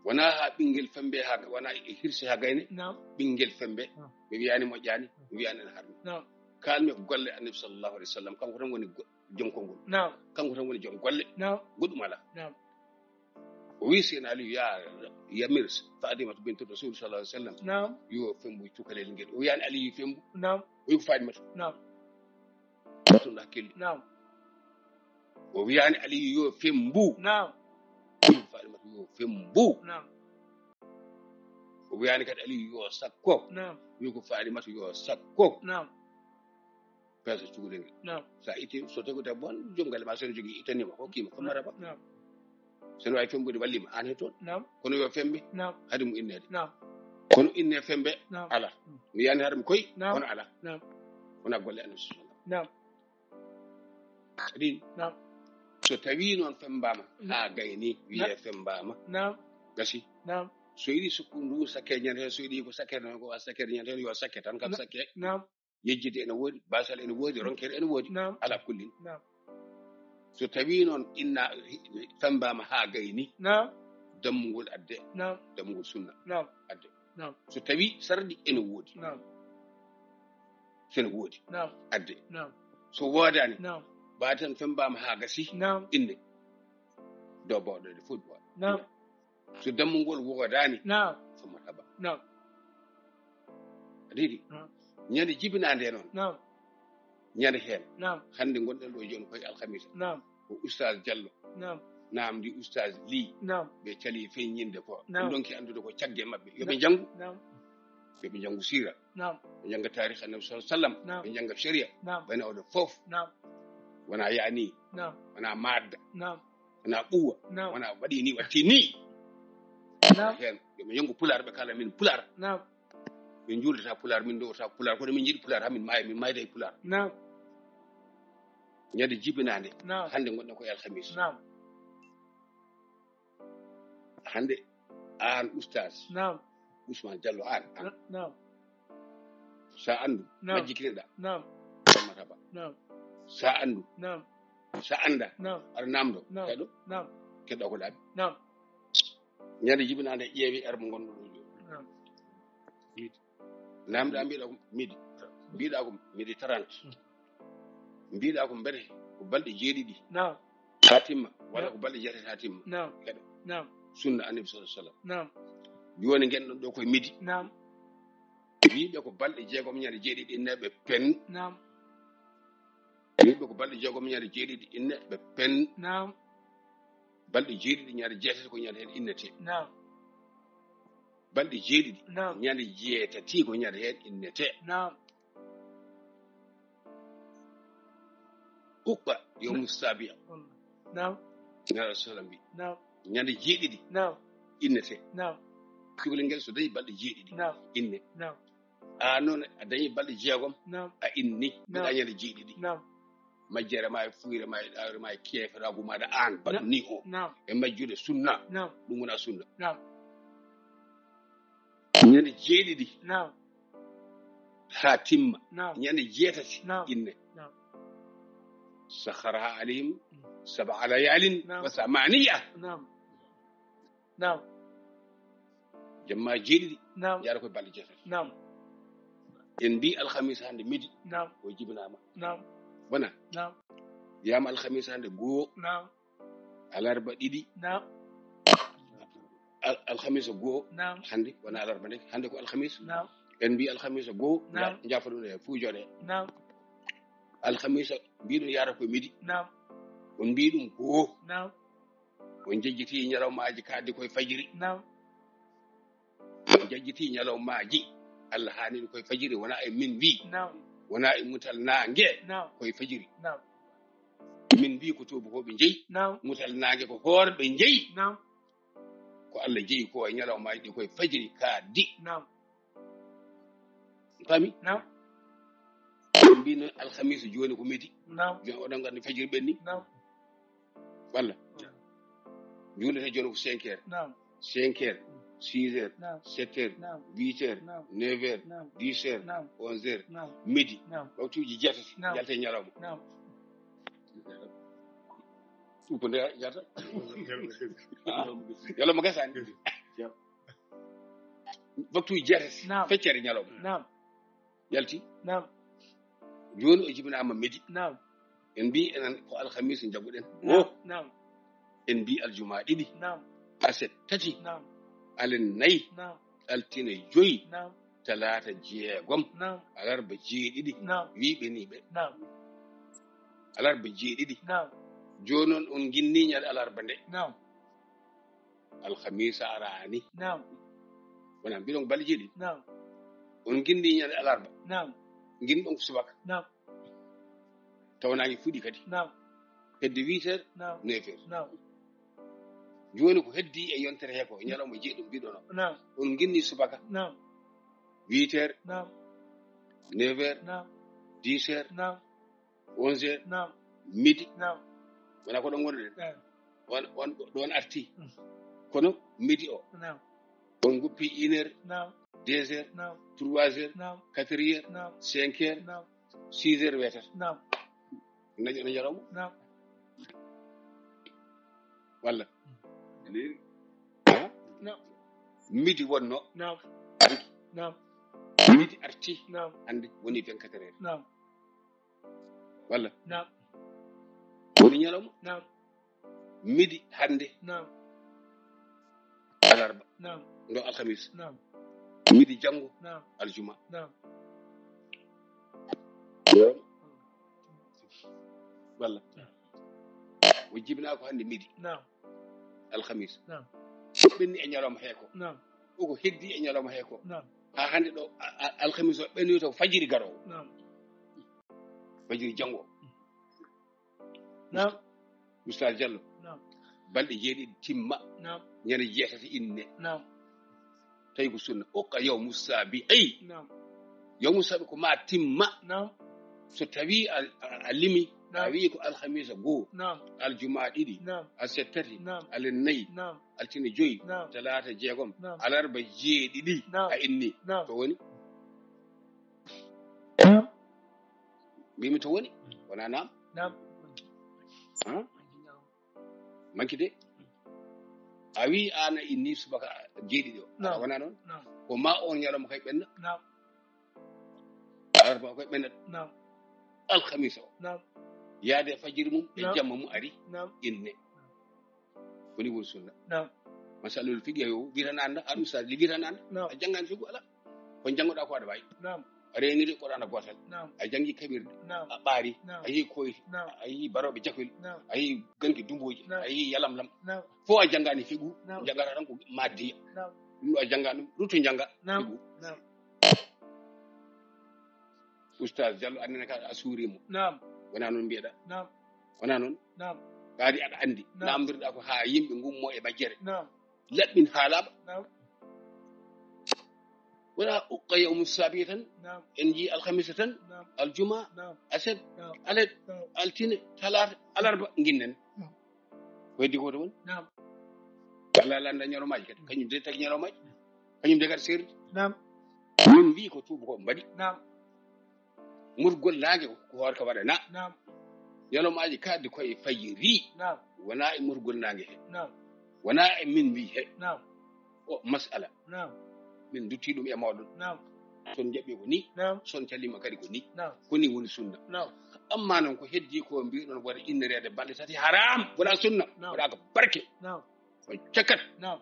Wona ha ɓinngel fembe ha, wona e hirse ha gayne. Naam. Ɓinngel fembe. Naam. Mi wiyaani moƴƴaani, mi wiyaani ene harmi. Naam. Kalmi ko golle Annabi sallallahu alaihi wasallam, kanko tan woni go-, joom konngol. Naam. Kanko tan woni joom golle. Naam. Goɗɗum alaa. Naam. O wi Seydina Aliyu, ya, yamir Fatimatu bintu Rasul sallallahu alaihi wasallam. Naam. Yo fembu cukalel ngel. O wiyaani Aliyu fembu. Naam. O wi ko Fatimatu. Naam. Ɗum hakkille. Naam. O wiyaani Aliyu yo fembu. Naam. O wi ko Fatimatu yo fembu. Naam. O wiyaani kadi Aliyu yo sakko. Naam. O wi ko Fatimatu yo sakko. Naam. Peese cukalel ngel. Naam. So a itti, so tawi ko debbo on, joom galle ma, so ene jogii, ittanima, hokkima, ko maraba. Naam. So ene waawi fembude, wallima, aan he toon. Naam. Kono yo fembe, Naam. hade mo inneede. Naam. Kono inne fembe, Naam. ala. Mm. Mi yani hara mi koy, Naam. kono ala. Naam. Wona golle Annabi sallallahu alaihi wasallam. Naam. Kadi, Naam. so tawi noon fembaama, Naam. haa gayni, wiyee Naam. fembaama. Naam. Gasi. Naam. So yiɗi sukkundu, sakke ñande heen, so yiɗi ko sakke noon, ko sakke ñande heen, yo sakke tan, kam Na-, sakke. Naam. Yejjide ene woodi, basal ene woodi, ronkere ene woodi. Naam. Ala kullin. Naam. So tawi noon inna fembaama haa gayni, Naam. dammugol adde, Naam. dammugol sunna Naam. adde. Naam. So tawi sarɗi ene woodi. Naam. So ene woodi. Naam. Adde. Naam. So woodaani, Naam. baaten fembaama haa gasi, Naam. inne. Do bawɗo de fof. Naam. So dammugol woodaani, Naam. so marhaba. Naam. A ɗiɗi. Naam. Ñande jibinaande noon. Naam. Ñande heen. Naam. Hannde ngonɗen ɗo jooni koye alhamisa. Naam. Ko Oustaz Diallo. Naam. Naam, ndi Oustaz Ly. Naam. Ɓe cali feññinde ko. Naam. Ɓe ndonki anndude ko cagge maɓɓe. Yo ɓe Naam. njanngu. Naam. Yo ɓe njanngu siira. Naam. Ɓe njannga taarikh Annabi sallallahu alaihi wasallam. Naam. Ɓe njannga sharia. Naam. Ɓayna oɗo fof. Naam. Wona yaani. Naam. Wona madda. Naam. Wona ɓuwa. Naam. Wona waɗi ni, watti ni. Naam. Heen, yo ɓe njanngu pulaar, ɓe kaala min pulaar. Naam. Min njuulata pulaar, min ndowata pulaar, kono min njiɗi pulaar, haa min maaya, min maayda e pulaar. Naam. Ñande jibinaande, Naam. hannde ngonɗen ko e alhamis. Naam. Hannde, aan Oustaz Naam. Ousmane Diallo, aan, aan. Na-, naam. Sa anndu, Naam. majjikinoɗa. Naam. Marhaba. Naam. Sa anndu. Naam. Sa annda. Naam. Aɗa naamndo. Naam. Keɗo. Naam. Keɗo ko ɗaɓi. Naam. Ñande jibinaande ƴeewi heure mo ngonɗo ɗo. Naam. Naamda mbiɗa ko midi. Mbiɗa ko midi trente. Mm. Mbiɗa ko mbete ko balɗe jeeɗiɗi. Naam. Haa timma, walla Naam. ko balɗe jeetati haa timma. Naam. Keɗo. Naam. Sunna Annabi sallallahu alaihi wasallam. Naam. Jooni ngenɗon ɗo koye midi. Naam. Wiiɓe ko balɗe jeegom ñande jeeɗiɗi inne ɓe pen. Naam. Wiiɓe ko balɗe jeegom ñande jeeɗiɗi inne ɓe pen. Naam. Balɗe jeeɗiɗi ñande jeetati ko ñande heen innete. Naam. Balɗe jeeɗiɗi Naam. ñande jeetati ko ñande heen innete. Naam. Uqqa yawmu sabi'a. Naam. Nala salam bi. Naam. Ñande jeeɗiɗi Naam. innete. Naam. Cukalel ngel so dañi balɗe jeeɗiɗi Naam. inne. Naam. A noon a dañi balɗe jeegom Naam. a inni. Naam. Mbiɗa ñande jeeɗiɗi. Naam. Majjere ma e fuyre ma e ɗawre ma e keeferaagu maaɗa aan baɗɗo Naam. ni o. Naam. E majjude sunna. Naam. Ɗum wona sunna. Naam. Ñande jeeɗiɗi Naam. haa timma. Naam. Ñande jeetati Naam. inne. Naam. Sakharaha alayhim Mm. sab'a layalin Naam. wa thamaniya. Naam. Naam. Jamma jeeɗiɗi. Naam. Yaara koye balɗe jeetati. Naam. En mbi alhamisa hannde midi. Naam. O jibinaama. Naam. Wona? Naam. Yama alhamisa hannde goo. Naam. Alarba ɗiɗi. Naam. Al-, alhamisa goo. Naam. Hannde wona alarba nde. Hannde ko alhamisa. Naam. En mbi alhamisa goo. Naam. Ja-, jaafa ɗum e fuu jooɗe. Naam. Alhamisa mbiɗum yaara koye midi. Naam. On mbi ɗum goo. Naam. On jejjiti ñalawmaaji kaaddi koye fajiri. Naam. On jejjiti ñalawmaaji. Allah haani ɗum koye fajiri, wona e min mbi. Naam. Wona e mutal naange. Naam. Koye fajiri. Naam. Min mbi ko tuubakooɓe jeyi. Naam. Mutal naange ko hoorɓe jeyi. Naam. Ko Allah jeyi ko e ñalawmaaji ɗi koye fajiri kaaddi. Naam. Fami? Naam. Mbino alhamisa jooni ko midi. Naam. Jooni oɗon nganndi fajiri ɓenni. Naam. Walla? Naam. Juulete jooni ko cinq heures. Naam. Cinq heures, six heures, naam, sept heures, naam, huit heures, naam, neuf heures, naam, dix heures, naam, onze heures, naam, midi. Naam. Waktuuji jeetati, naam, njalta e ñalawma. Naam. Ɗum ko nde yalta. Ñalawma gasani. Waktuuji jeetati, naam, feccere ñalawma. Naam. Yalti. Naam. Jooni o jibinaama midi. Naam. En mbi enen ko alhamisa jagguɗen. Naam. Oh. Naam. En mbi aljuma ɗiɗi. Naam. Aset tati. Naam. Alen nayi. Naam. Altine joyi. Naam. Talaata jeegom. Naam. Alarba jeeɗiɗi. Naam. Wiɓe ni ɓe. Naam. Alarba jeeɗiɗi. Naam. Jooni noon on ginni ñande alarba nde. Naam. Alhamisa araani. Naam. Wona mbiɗon balɗe jeeɗiɗi. Naam. On ginni ñande alarba. Naam. Ginni ɗon ko subaka. Naam. Taw naange fuɗi kadi. Naam. Hedde huit heures, naam, neuf heures. Naam. Jooni ko heddi e yontere he ko, ñalawma jeeɗum mbiɗon o. Naam. On ginni subaka. Naam. Huit heures. Naam. Neuf heures. Naam. Dix heures. Naam. Onze heures. Naam. Midi. Naam. Wona ko ɗon wonɗen. Eh. On, on ɗon arti. Mm. Kono midi o. Naam. On guppi une heure. Naam. Deux heures. Naam. Trois heures. Naam. Quatre heures. Naam. Cinq heures. Naam. Six heures weetat. Naam. Naño no ñalawma. Naam. Walla? Ha? Naam. Midi wonno. Naam. Naam. Midi arti. Naam. Hannde woni vingt-quatre heures. Naam. Walla? Naam. Woni ñalawma. Naam. Midi hannde. Naam. Alarba. Naam. Ndo alhamis. Naam. Midi janngo. Naam. Aljuma. Naam. Walla? Naam. O jibinaa ko hannde midi. Naam. Alhamis. Naam. Ɓenni e ñalawma he ko. Naam. O ko heddi e ñalawma he ko. Naam. Haa hannde ɗo, a-, a-, alhamis o ɓennoyi to fajiri garoowo. Naam. Fajiri janngo. Naam. Ustaz Diallo. Naam. Balɗe jeeɗiɗi timma. Naam. Ñande jeetati inne. Naam. Tawi ko sunna. Uqqa yawmu sabi'i. Naam. Yawmu sabi'i ko ma timma. Naam. So tawi a, a, a limi, naam, a wi ko alhamisa goo. Naam. Aljuma ɗiɗi. Naam. Aset tati. Naam. Alen nayi. Naam. Altine joyi. Naam. Talaata jeegom. Naam. Alarba jeeɗiɗi. Naam. A inni. Naam. To woni? Naam. Mbimi to woni? Wona naam? Naam. Ha? Manki de. A wi an a inni subaka jeeɗiɗi o. Naam. Wona noon? Naam. Ko ma on ñalawma kay ɓenna. Naam. Alarba koye ɓenna. Naam. Alhamisa o. Naam. Yaade e fajiri mum, e, naam, jamma mum ari. Naam. Inne. Woni woni sunna. Naam. Masalul fiqi yo witan anda, al ustad li witan anda. Naam. A janngaani fiqi ala. Ko janngoɗaa ko aɗa waawi. Naam. A reeni Qur'aana gootal. Naam. A janngi kaɓirɗe. Naam. A ɓaari. Naam. A yehi koyti. Naam. A yehi barooɓe jakoyel. Naam. A yehi ganki dumbuuji. Naam. A yehi yalamlam. Naam. Fof a janngaani fiqi. Naam. Janngata tan ko maddiya. Naam. Ɗum ɗo a janngaani ɗum, rutto jannga, naam, fiqi. Naam. Ustaz Diallo, annene ka a suuriima. Naam. Wona noon mbiyeɗaa. Naam. Wona noon? Naam. Ɓaadi aɗa anndi. Naam. Namndirɗaa ko haa yimɓe ngummo e majjere. Naam. Laɓɓin haalaama. Naam. Wona uqqa yawmu sabi tan. Naam. En njii alhamisa tan. Naam. Aljuma. Naam. Aset. Naam. Alet. Naam. Altine. Talaata. Alarba. Nginnen. Naam. Ko heddi ko to woni? Naam. Walla lannda ñalawmaaji kadi. Kañum de tagi ñalawmaaji. Kañum de kadi seerti. Naam. Min mbii ko tuuba ko mbaɗi. Naam. Murgol naange ko hoore ka waɗa na. Naam. Ñalawmaaji kaɗdi koye fajiri. Naam. Wona e murgol naange he. Naam. Wona e min mbii he. Naam. O masala. Naam. Min dutti ɗum e mooɗon. Naam. Son jaɓi ko ni. Naam. Son calima kadi ko ni. Naam. Ko ni woni sunna. Naam. Amma noon ko heddi ko mbiɗon wada innereede balɗe tati haram. Wala sunna. Naam. Wala ko barke. Naam. Ko cakat. Naam.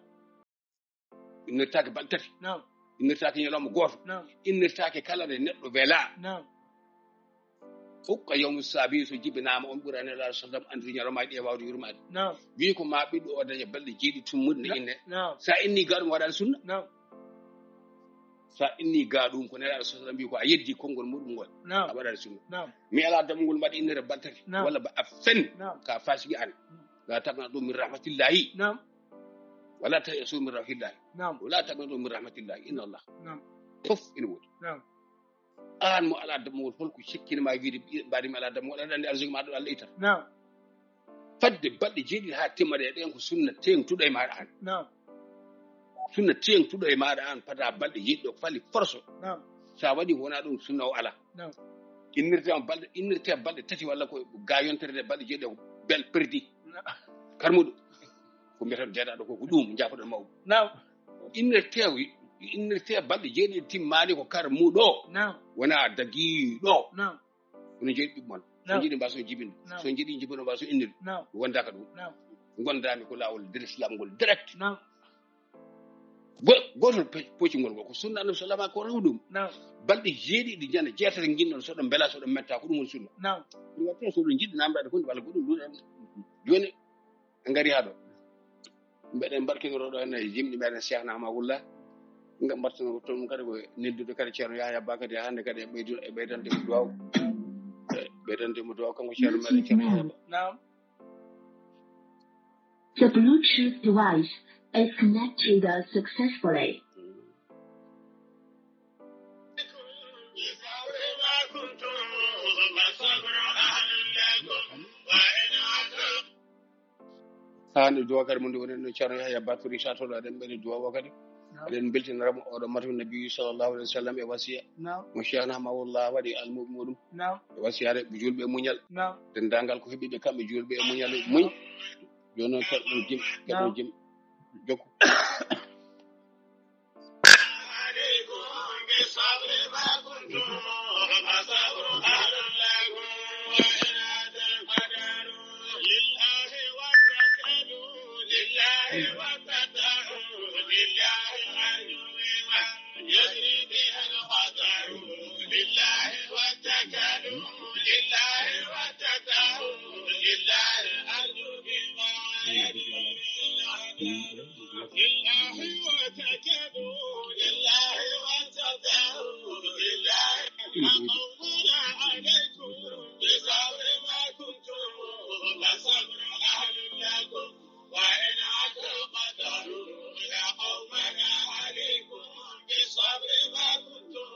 Innirtaake balɗe tati. Naam. Innirtaake ñalawma gooto. Naam. Innirtaake kala nde neɗɗo wela. Naam. Hukka yawmu sabi so jibinaama on ɓura Nelaaɗo sallam anndi ñalawmaaji ɗi e waawde yurmaade. Naam. Wi ko ma ɓiɗɗo o daña balɗe jeeɗi tummude ne inne. Naam. Sa inni gaaɗum waɗaani sunna. Naam. Sa inni gaaɗum ko Nelaaɗo sallam wi ko a yeddi konngol muɗum ngol. Naam. A waɗaani sunna. Naam. Mi alaa damgol mbaɗa innere balɗe tati. Naam. Walla ba a fen. Naam. Ka fasiki an. La taqnatu min rahmatillahi. Naam. Wala tayasu min rahmatillahi. Naam. Wala taqnatu min rahmatillahi. Inna Allah. Naam. Fof ina woodi. Naam. Aan mo alaa dammuwol, holko cikkinma wiide mbaɗi mi alaa dammuwol, aɗa anndi arsugue ma ɗo Allah itata. Naam. Fadde balɗe jeeɗiɗi haa timma ɗe, ɗen ko sunna teeŋtuɗo e maaɗa aan. Naam. Sunna teeŋtuɗo e maaɗa aan, fada balɗe jeeɗiɗi ɗo, fali forso. Naam. Sa waɗi wona ɗum sunna o alaa. Naam. Innirte balɗe, innirte balɗe tati walla ko ga yontere nde balɗe jeeɗiɗi ko bel perdi. Naam. Karmuɗo. Ko mbiyeten deeɗaɗo ko, ko ɗum jaafoɗon mawɓe. Naam. Innirte, innirte balɗe jeeɗiɗi timmaani ko kar muɗo. Naam. Wona dagiɗo. Naam. Onon jeeɗi ɓiɓɓe mon. Naam. So jiɗi mbaso jibinde. Naam. So jiɗi jibino mbaso innir. Naam. Wondaka ɗum. Naam. Gondami ko laawol nder Islam ngol direct. Naam. Go-, gotol pe-, pocingol ngol ko sunna Annabi sallama ko rew ɗum. Naam. Balɗe jeeɗiɗi jana jeetati nginɗon so ɗon bela so ɗon metta ko ɗum woni sunna. Naam. Ɗum watte so ɗon jiɗi namdade ko walla ko ɗum ɗum. Joni en ngari haa ɗo. Mbeɗen mbarkinoro ɗo henne e jimɗi meɗen Cheikh Nahma Wulla. Nga mbartinoro toon kadi ko neddude kadi Ceerno Yahya Ba kadi hannde kadi e ɓeydu-, e ɓeydande mo duwaw. E ɓeydande mo duwaw kanko Ceerno meɗen Ceerno Yahya Ba. Naam. The Bluetooth device is connected successfully. Haa nde duwa kadi mo ndi woni no Ceerno Yahya Ba Touré Sato ɗo, eɗen mbeɗe duwa o kadi. Naam. Eɗen mbeltinira mo oɗo matu Nabi sallallahu alaihi wasallam e wasiya. Naam. Mo Cheikh Nahma Wulla waɗi almuɓe muɗum. Naam. E wasiyaade ɓe juulɓe e muñal. Naam. Denndaangal ko heɓi ɓe kamɓe juulɓe e muñal e muñ. Jooni noon keɗɗo jim, keɗɗo jim. Jokku. عليكم بالصبر ما كنتم فالصبر خير لكم وإن أتى القدر لله وتكلوا لله وتدعوا لله أجر يجري بها القدر لله وتكلوا لله وتدعوا لله أجر بما يجري بها القدر لله وتكلوا لله وتدعوا لله يا قومنا عليكم بصبر ما كنتم فالصبر أهل لكم وإن عاد القدر يا قومنا عليكم بصبر ما كنتم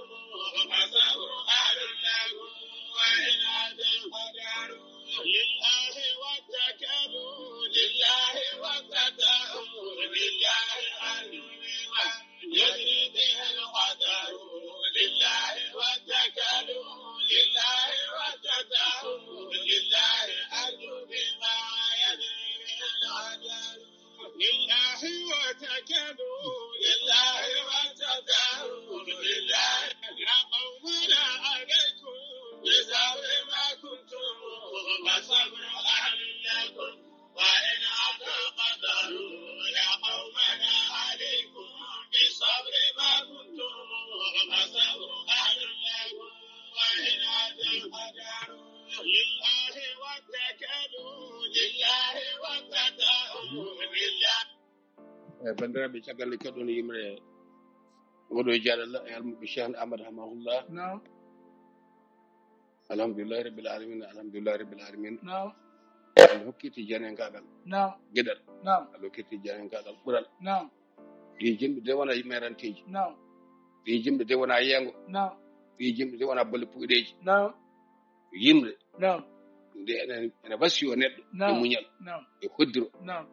فصبر أهل لكم وإن عاد القدر لله واتكلوا لله واتدعوا لله أجر يجري به القدر لله واتكلوا لله واتدعوا لله أجر بما يجري به القدر لله واتكلوا لله واتدعوا لله يا قومنا عليكم بصبر ما كنتم فصبر أهل لكم وإن عاد القدر يا قومنا عليكم بصبر ما كنتم فصبر أهل لكم وإن عاد القدر لله واتكلوا لله واتدعوا لله. E banndiraaɓe, caggal nde keɗɗon yimre oɗo e jaaɗalla e almuɓe Cheikh Ahmad Hamahullah. Naam. Alhamdulillahi rabbil alamin, alhamdulillahi rabbil alamin. Naam. Allah hokkiti janenkaagal. Naam. Geɗal. Naam. Allah hokkiti janenkaagal ɓural. Naam. Ɗi jimɗi de wona meranteeji. Naam. Ɗi jimɗi de wona yeengo. Naam. Ɗi jimɗi de wona bolle puɗeeji. Naam. Yimre. Naam. Nde ene, ene wasiyo neɗɗo e muñal. Naam. E hoddiro. Naam.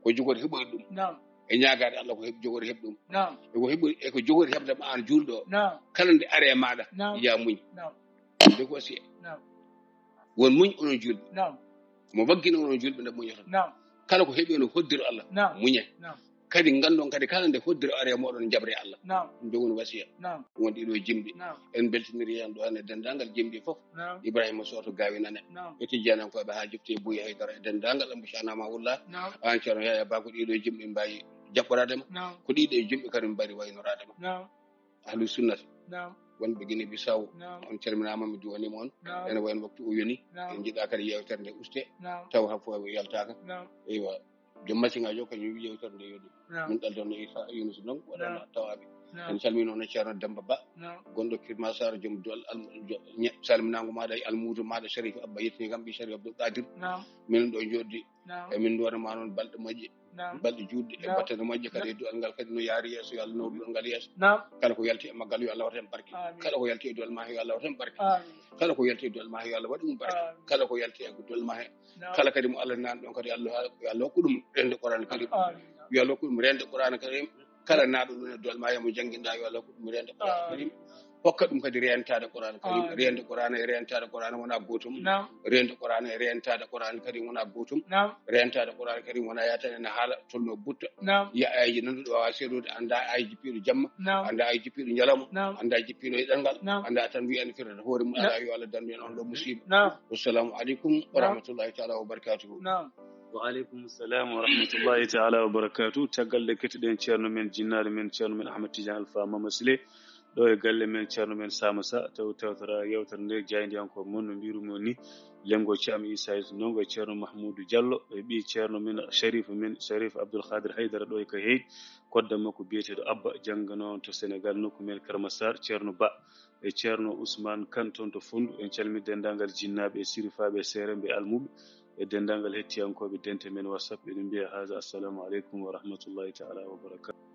Ko jogori heɓoyde ɗum. Naam. E ñaagaade Allah ko heɓ-, jogori heɓ ɗum. Naam. E ko heɓori, e ko jogori heɓde ma aan juulɗo o. Naam. Kala nde ari e maaɗa, naam, ya muñ. Naam. Nde ko wasiya. Naam. Won muñ onon juulɓe. Naam. Mo waggina onon juulɓe nde muñata. Naam. Kala ko heɓi on hoddiro Allah, naam, muñe. Naam. Kadi nganndon kadi kala nde hoddiro are e mooɗon jaɓre Allah. Naam. Ɗum ɗo woni wasiya. Naam. Won ɗiɗo jimɗi. Naam. En mbeltiniri heen ɗo hannde denndaangal jimɗi fof. Naam. Ibrahima Soto Gaawi Nane. Naam. E tijjaanankooɓe haa jofti e Buy Haydara e denndaangal Ambu Cahnama Wulla. Naam. Aan Ceerno Yaya Ba ko ɗiɗo jimɗi mbaawi jaɓɓoraade ma. Naam. Ko ɗiɗo jimɗi kadi mbaawi waynoraade ma. Naam. Ahlu sunnati. Naam. Wonɓe Gine Bisaw. Naam. On calminaama, mi duwaniima on. Naam. Ene wayno waktu o yoni. Naam. En njiɗaa kadi yeewtere nde uste. Naam. Taw haa fof yaltaaka. Naam. Eywa. Joom machine ajo kañum wi yeewtere nde yoni. Naam. Min ɗaldono Isa Yunus noon waɗano tawaaɓe. Naam. En calmino no Ceerno Demba Ba. Naam. Gonɗo Kirmasar, joom duwal al-, jo-, ñe-, salminaango maaɗa e almuudo maaɗa Sharif Abba, yettini kam ɓi Sharif Abdul Qadir. Naam. Minen ɗo jooɗdi. Naam. E min duwana ma noon balɗe moƴƴe. Naam. Balɗe juutɗe e battane moƴƴe kadi e duwal ngal kadi no yaari yeeso, yo Allah nawru duwal ngal yeeso. Naam. Kala ko yalti e maggal yo Allah waɗ heen barke. Amiin. Kala ko yalti e duwal ma he yo Allah waɗ heen barke. Amiin. Kala ko yalti e duwal ma he yo Allah waɗ ɗum barke. Amiin. Kala ko yalti e duwal ma he. Naam. Kala kadi mo Allah naan ɗon kadi Allah ha-, yo Allah hokku ɗum rende Qur'an Karim. Amiin. Yo Allah hokku ɗum rende Qur'an Karim. Kala naaɗo ɗum e duwal ma he mo jannginɗa yo Allah hokku ɗum rende Qur'an Karim. Amiin. Hokka ɗum kadi reentaade Qur'an Karim. Amiin. Reende Qur'an e reentaade Qur'an wona gootum. Naam. Reende Qur'an e reentaade Qur'an Karim wona gootum. Naam. Reentaade Qur'an Karim wona yaatani ene haala tolno butta. Naam. Ya ayji nanduɗo wawa seedude, anda ayji piiɗo jamma, naam, anda ayji piiɗo ñalawma, naam, anda ayji piiɗo e ɗanngal, naam, anda tan wiya ene firata hoore mum, naam, ala yo Allah dandu en on ɗo musiba. Naam. Wassalamu aleykum wa, naam, rahmatullahi taala wa barakatuhu. Naam. Wa aleykum salam wa rahmatullahi taala wa barakatuhu. Caggal nde kettuɗen ceerno men, jinnaaɗo men, ceerno men Ahmad Tidiane Alpha Mama Sile, ɗo e galle men, ceerno men Sama Sa, taw tawtora yewtere nde jaayndiyankooɓe mon no mbirumo ni, Lengo Caam Isa Yusuf Ndongo e ceerno Mahmoudou Diallo, e ɓii ceerno men Sharif men, Sharif Abdoul Khadir Haydara ɗo e Kayhayɗi, kodda makko biyeteeɗo Abba, janngano to Sénégal, nokku men Kër Massar, ceerno Ba, e ceerno Ousmane Kane toon to Fonndu. En calmini denndaangal jinnaaɓe e sirifaaɓe e seeremɓe e almuɓe, e denndaangal hettiyankooɓe dente men WhatsApp. Eɗen mbiya haza, assalamu aleykum wa rahmatullahi taala wa barakatuh.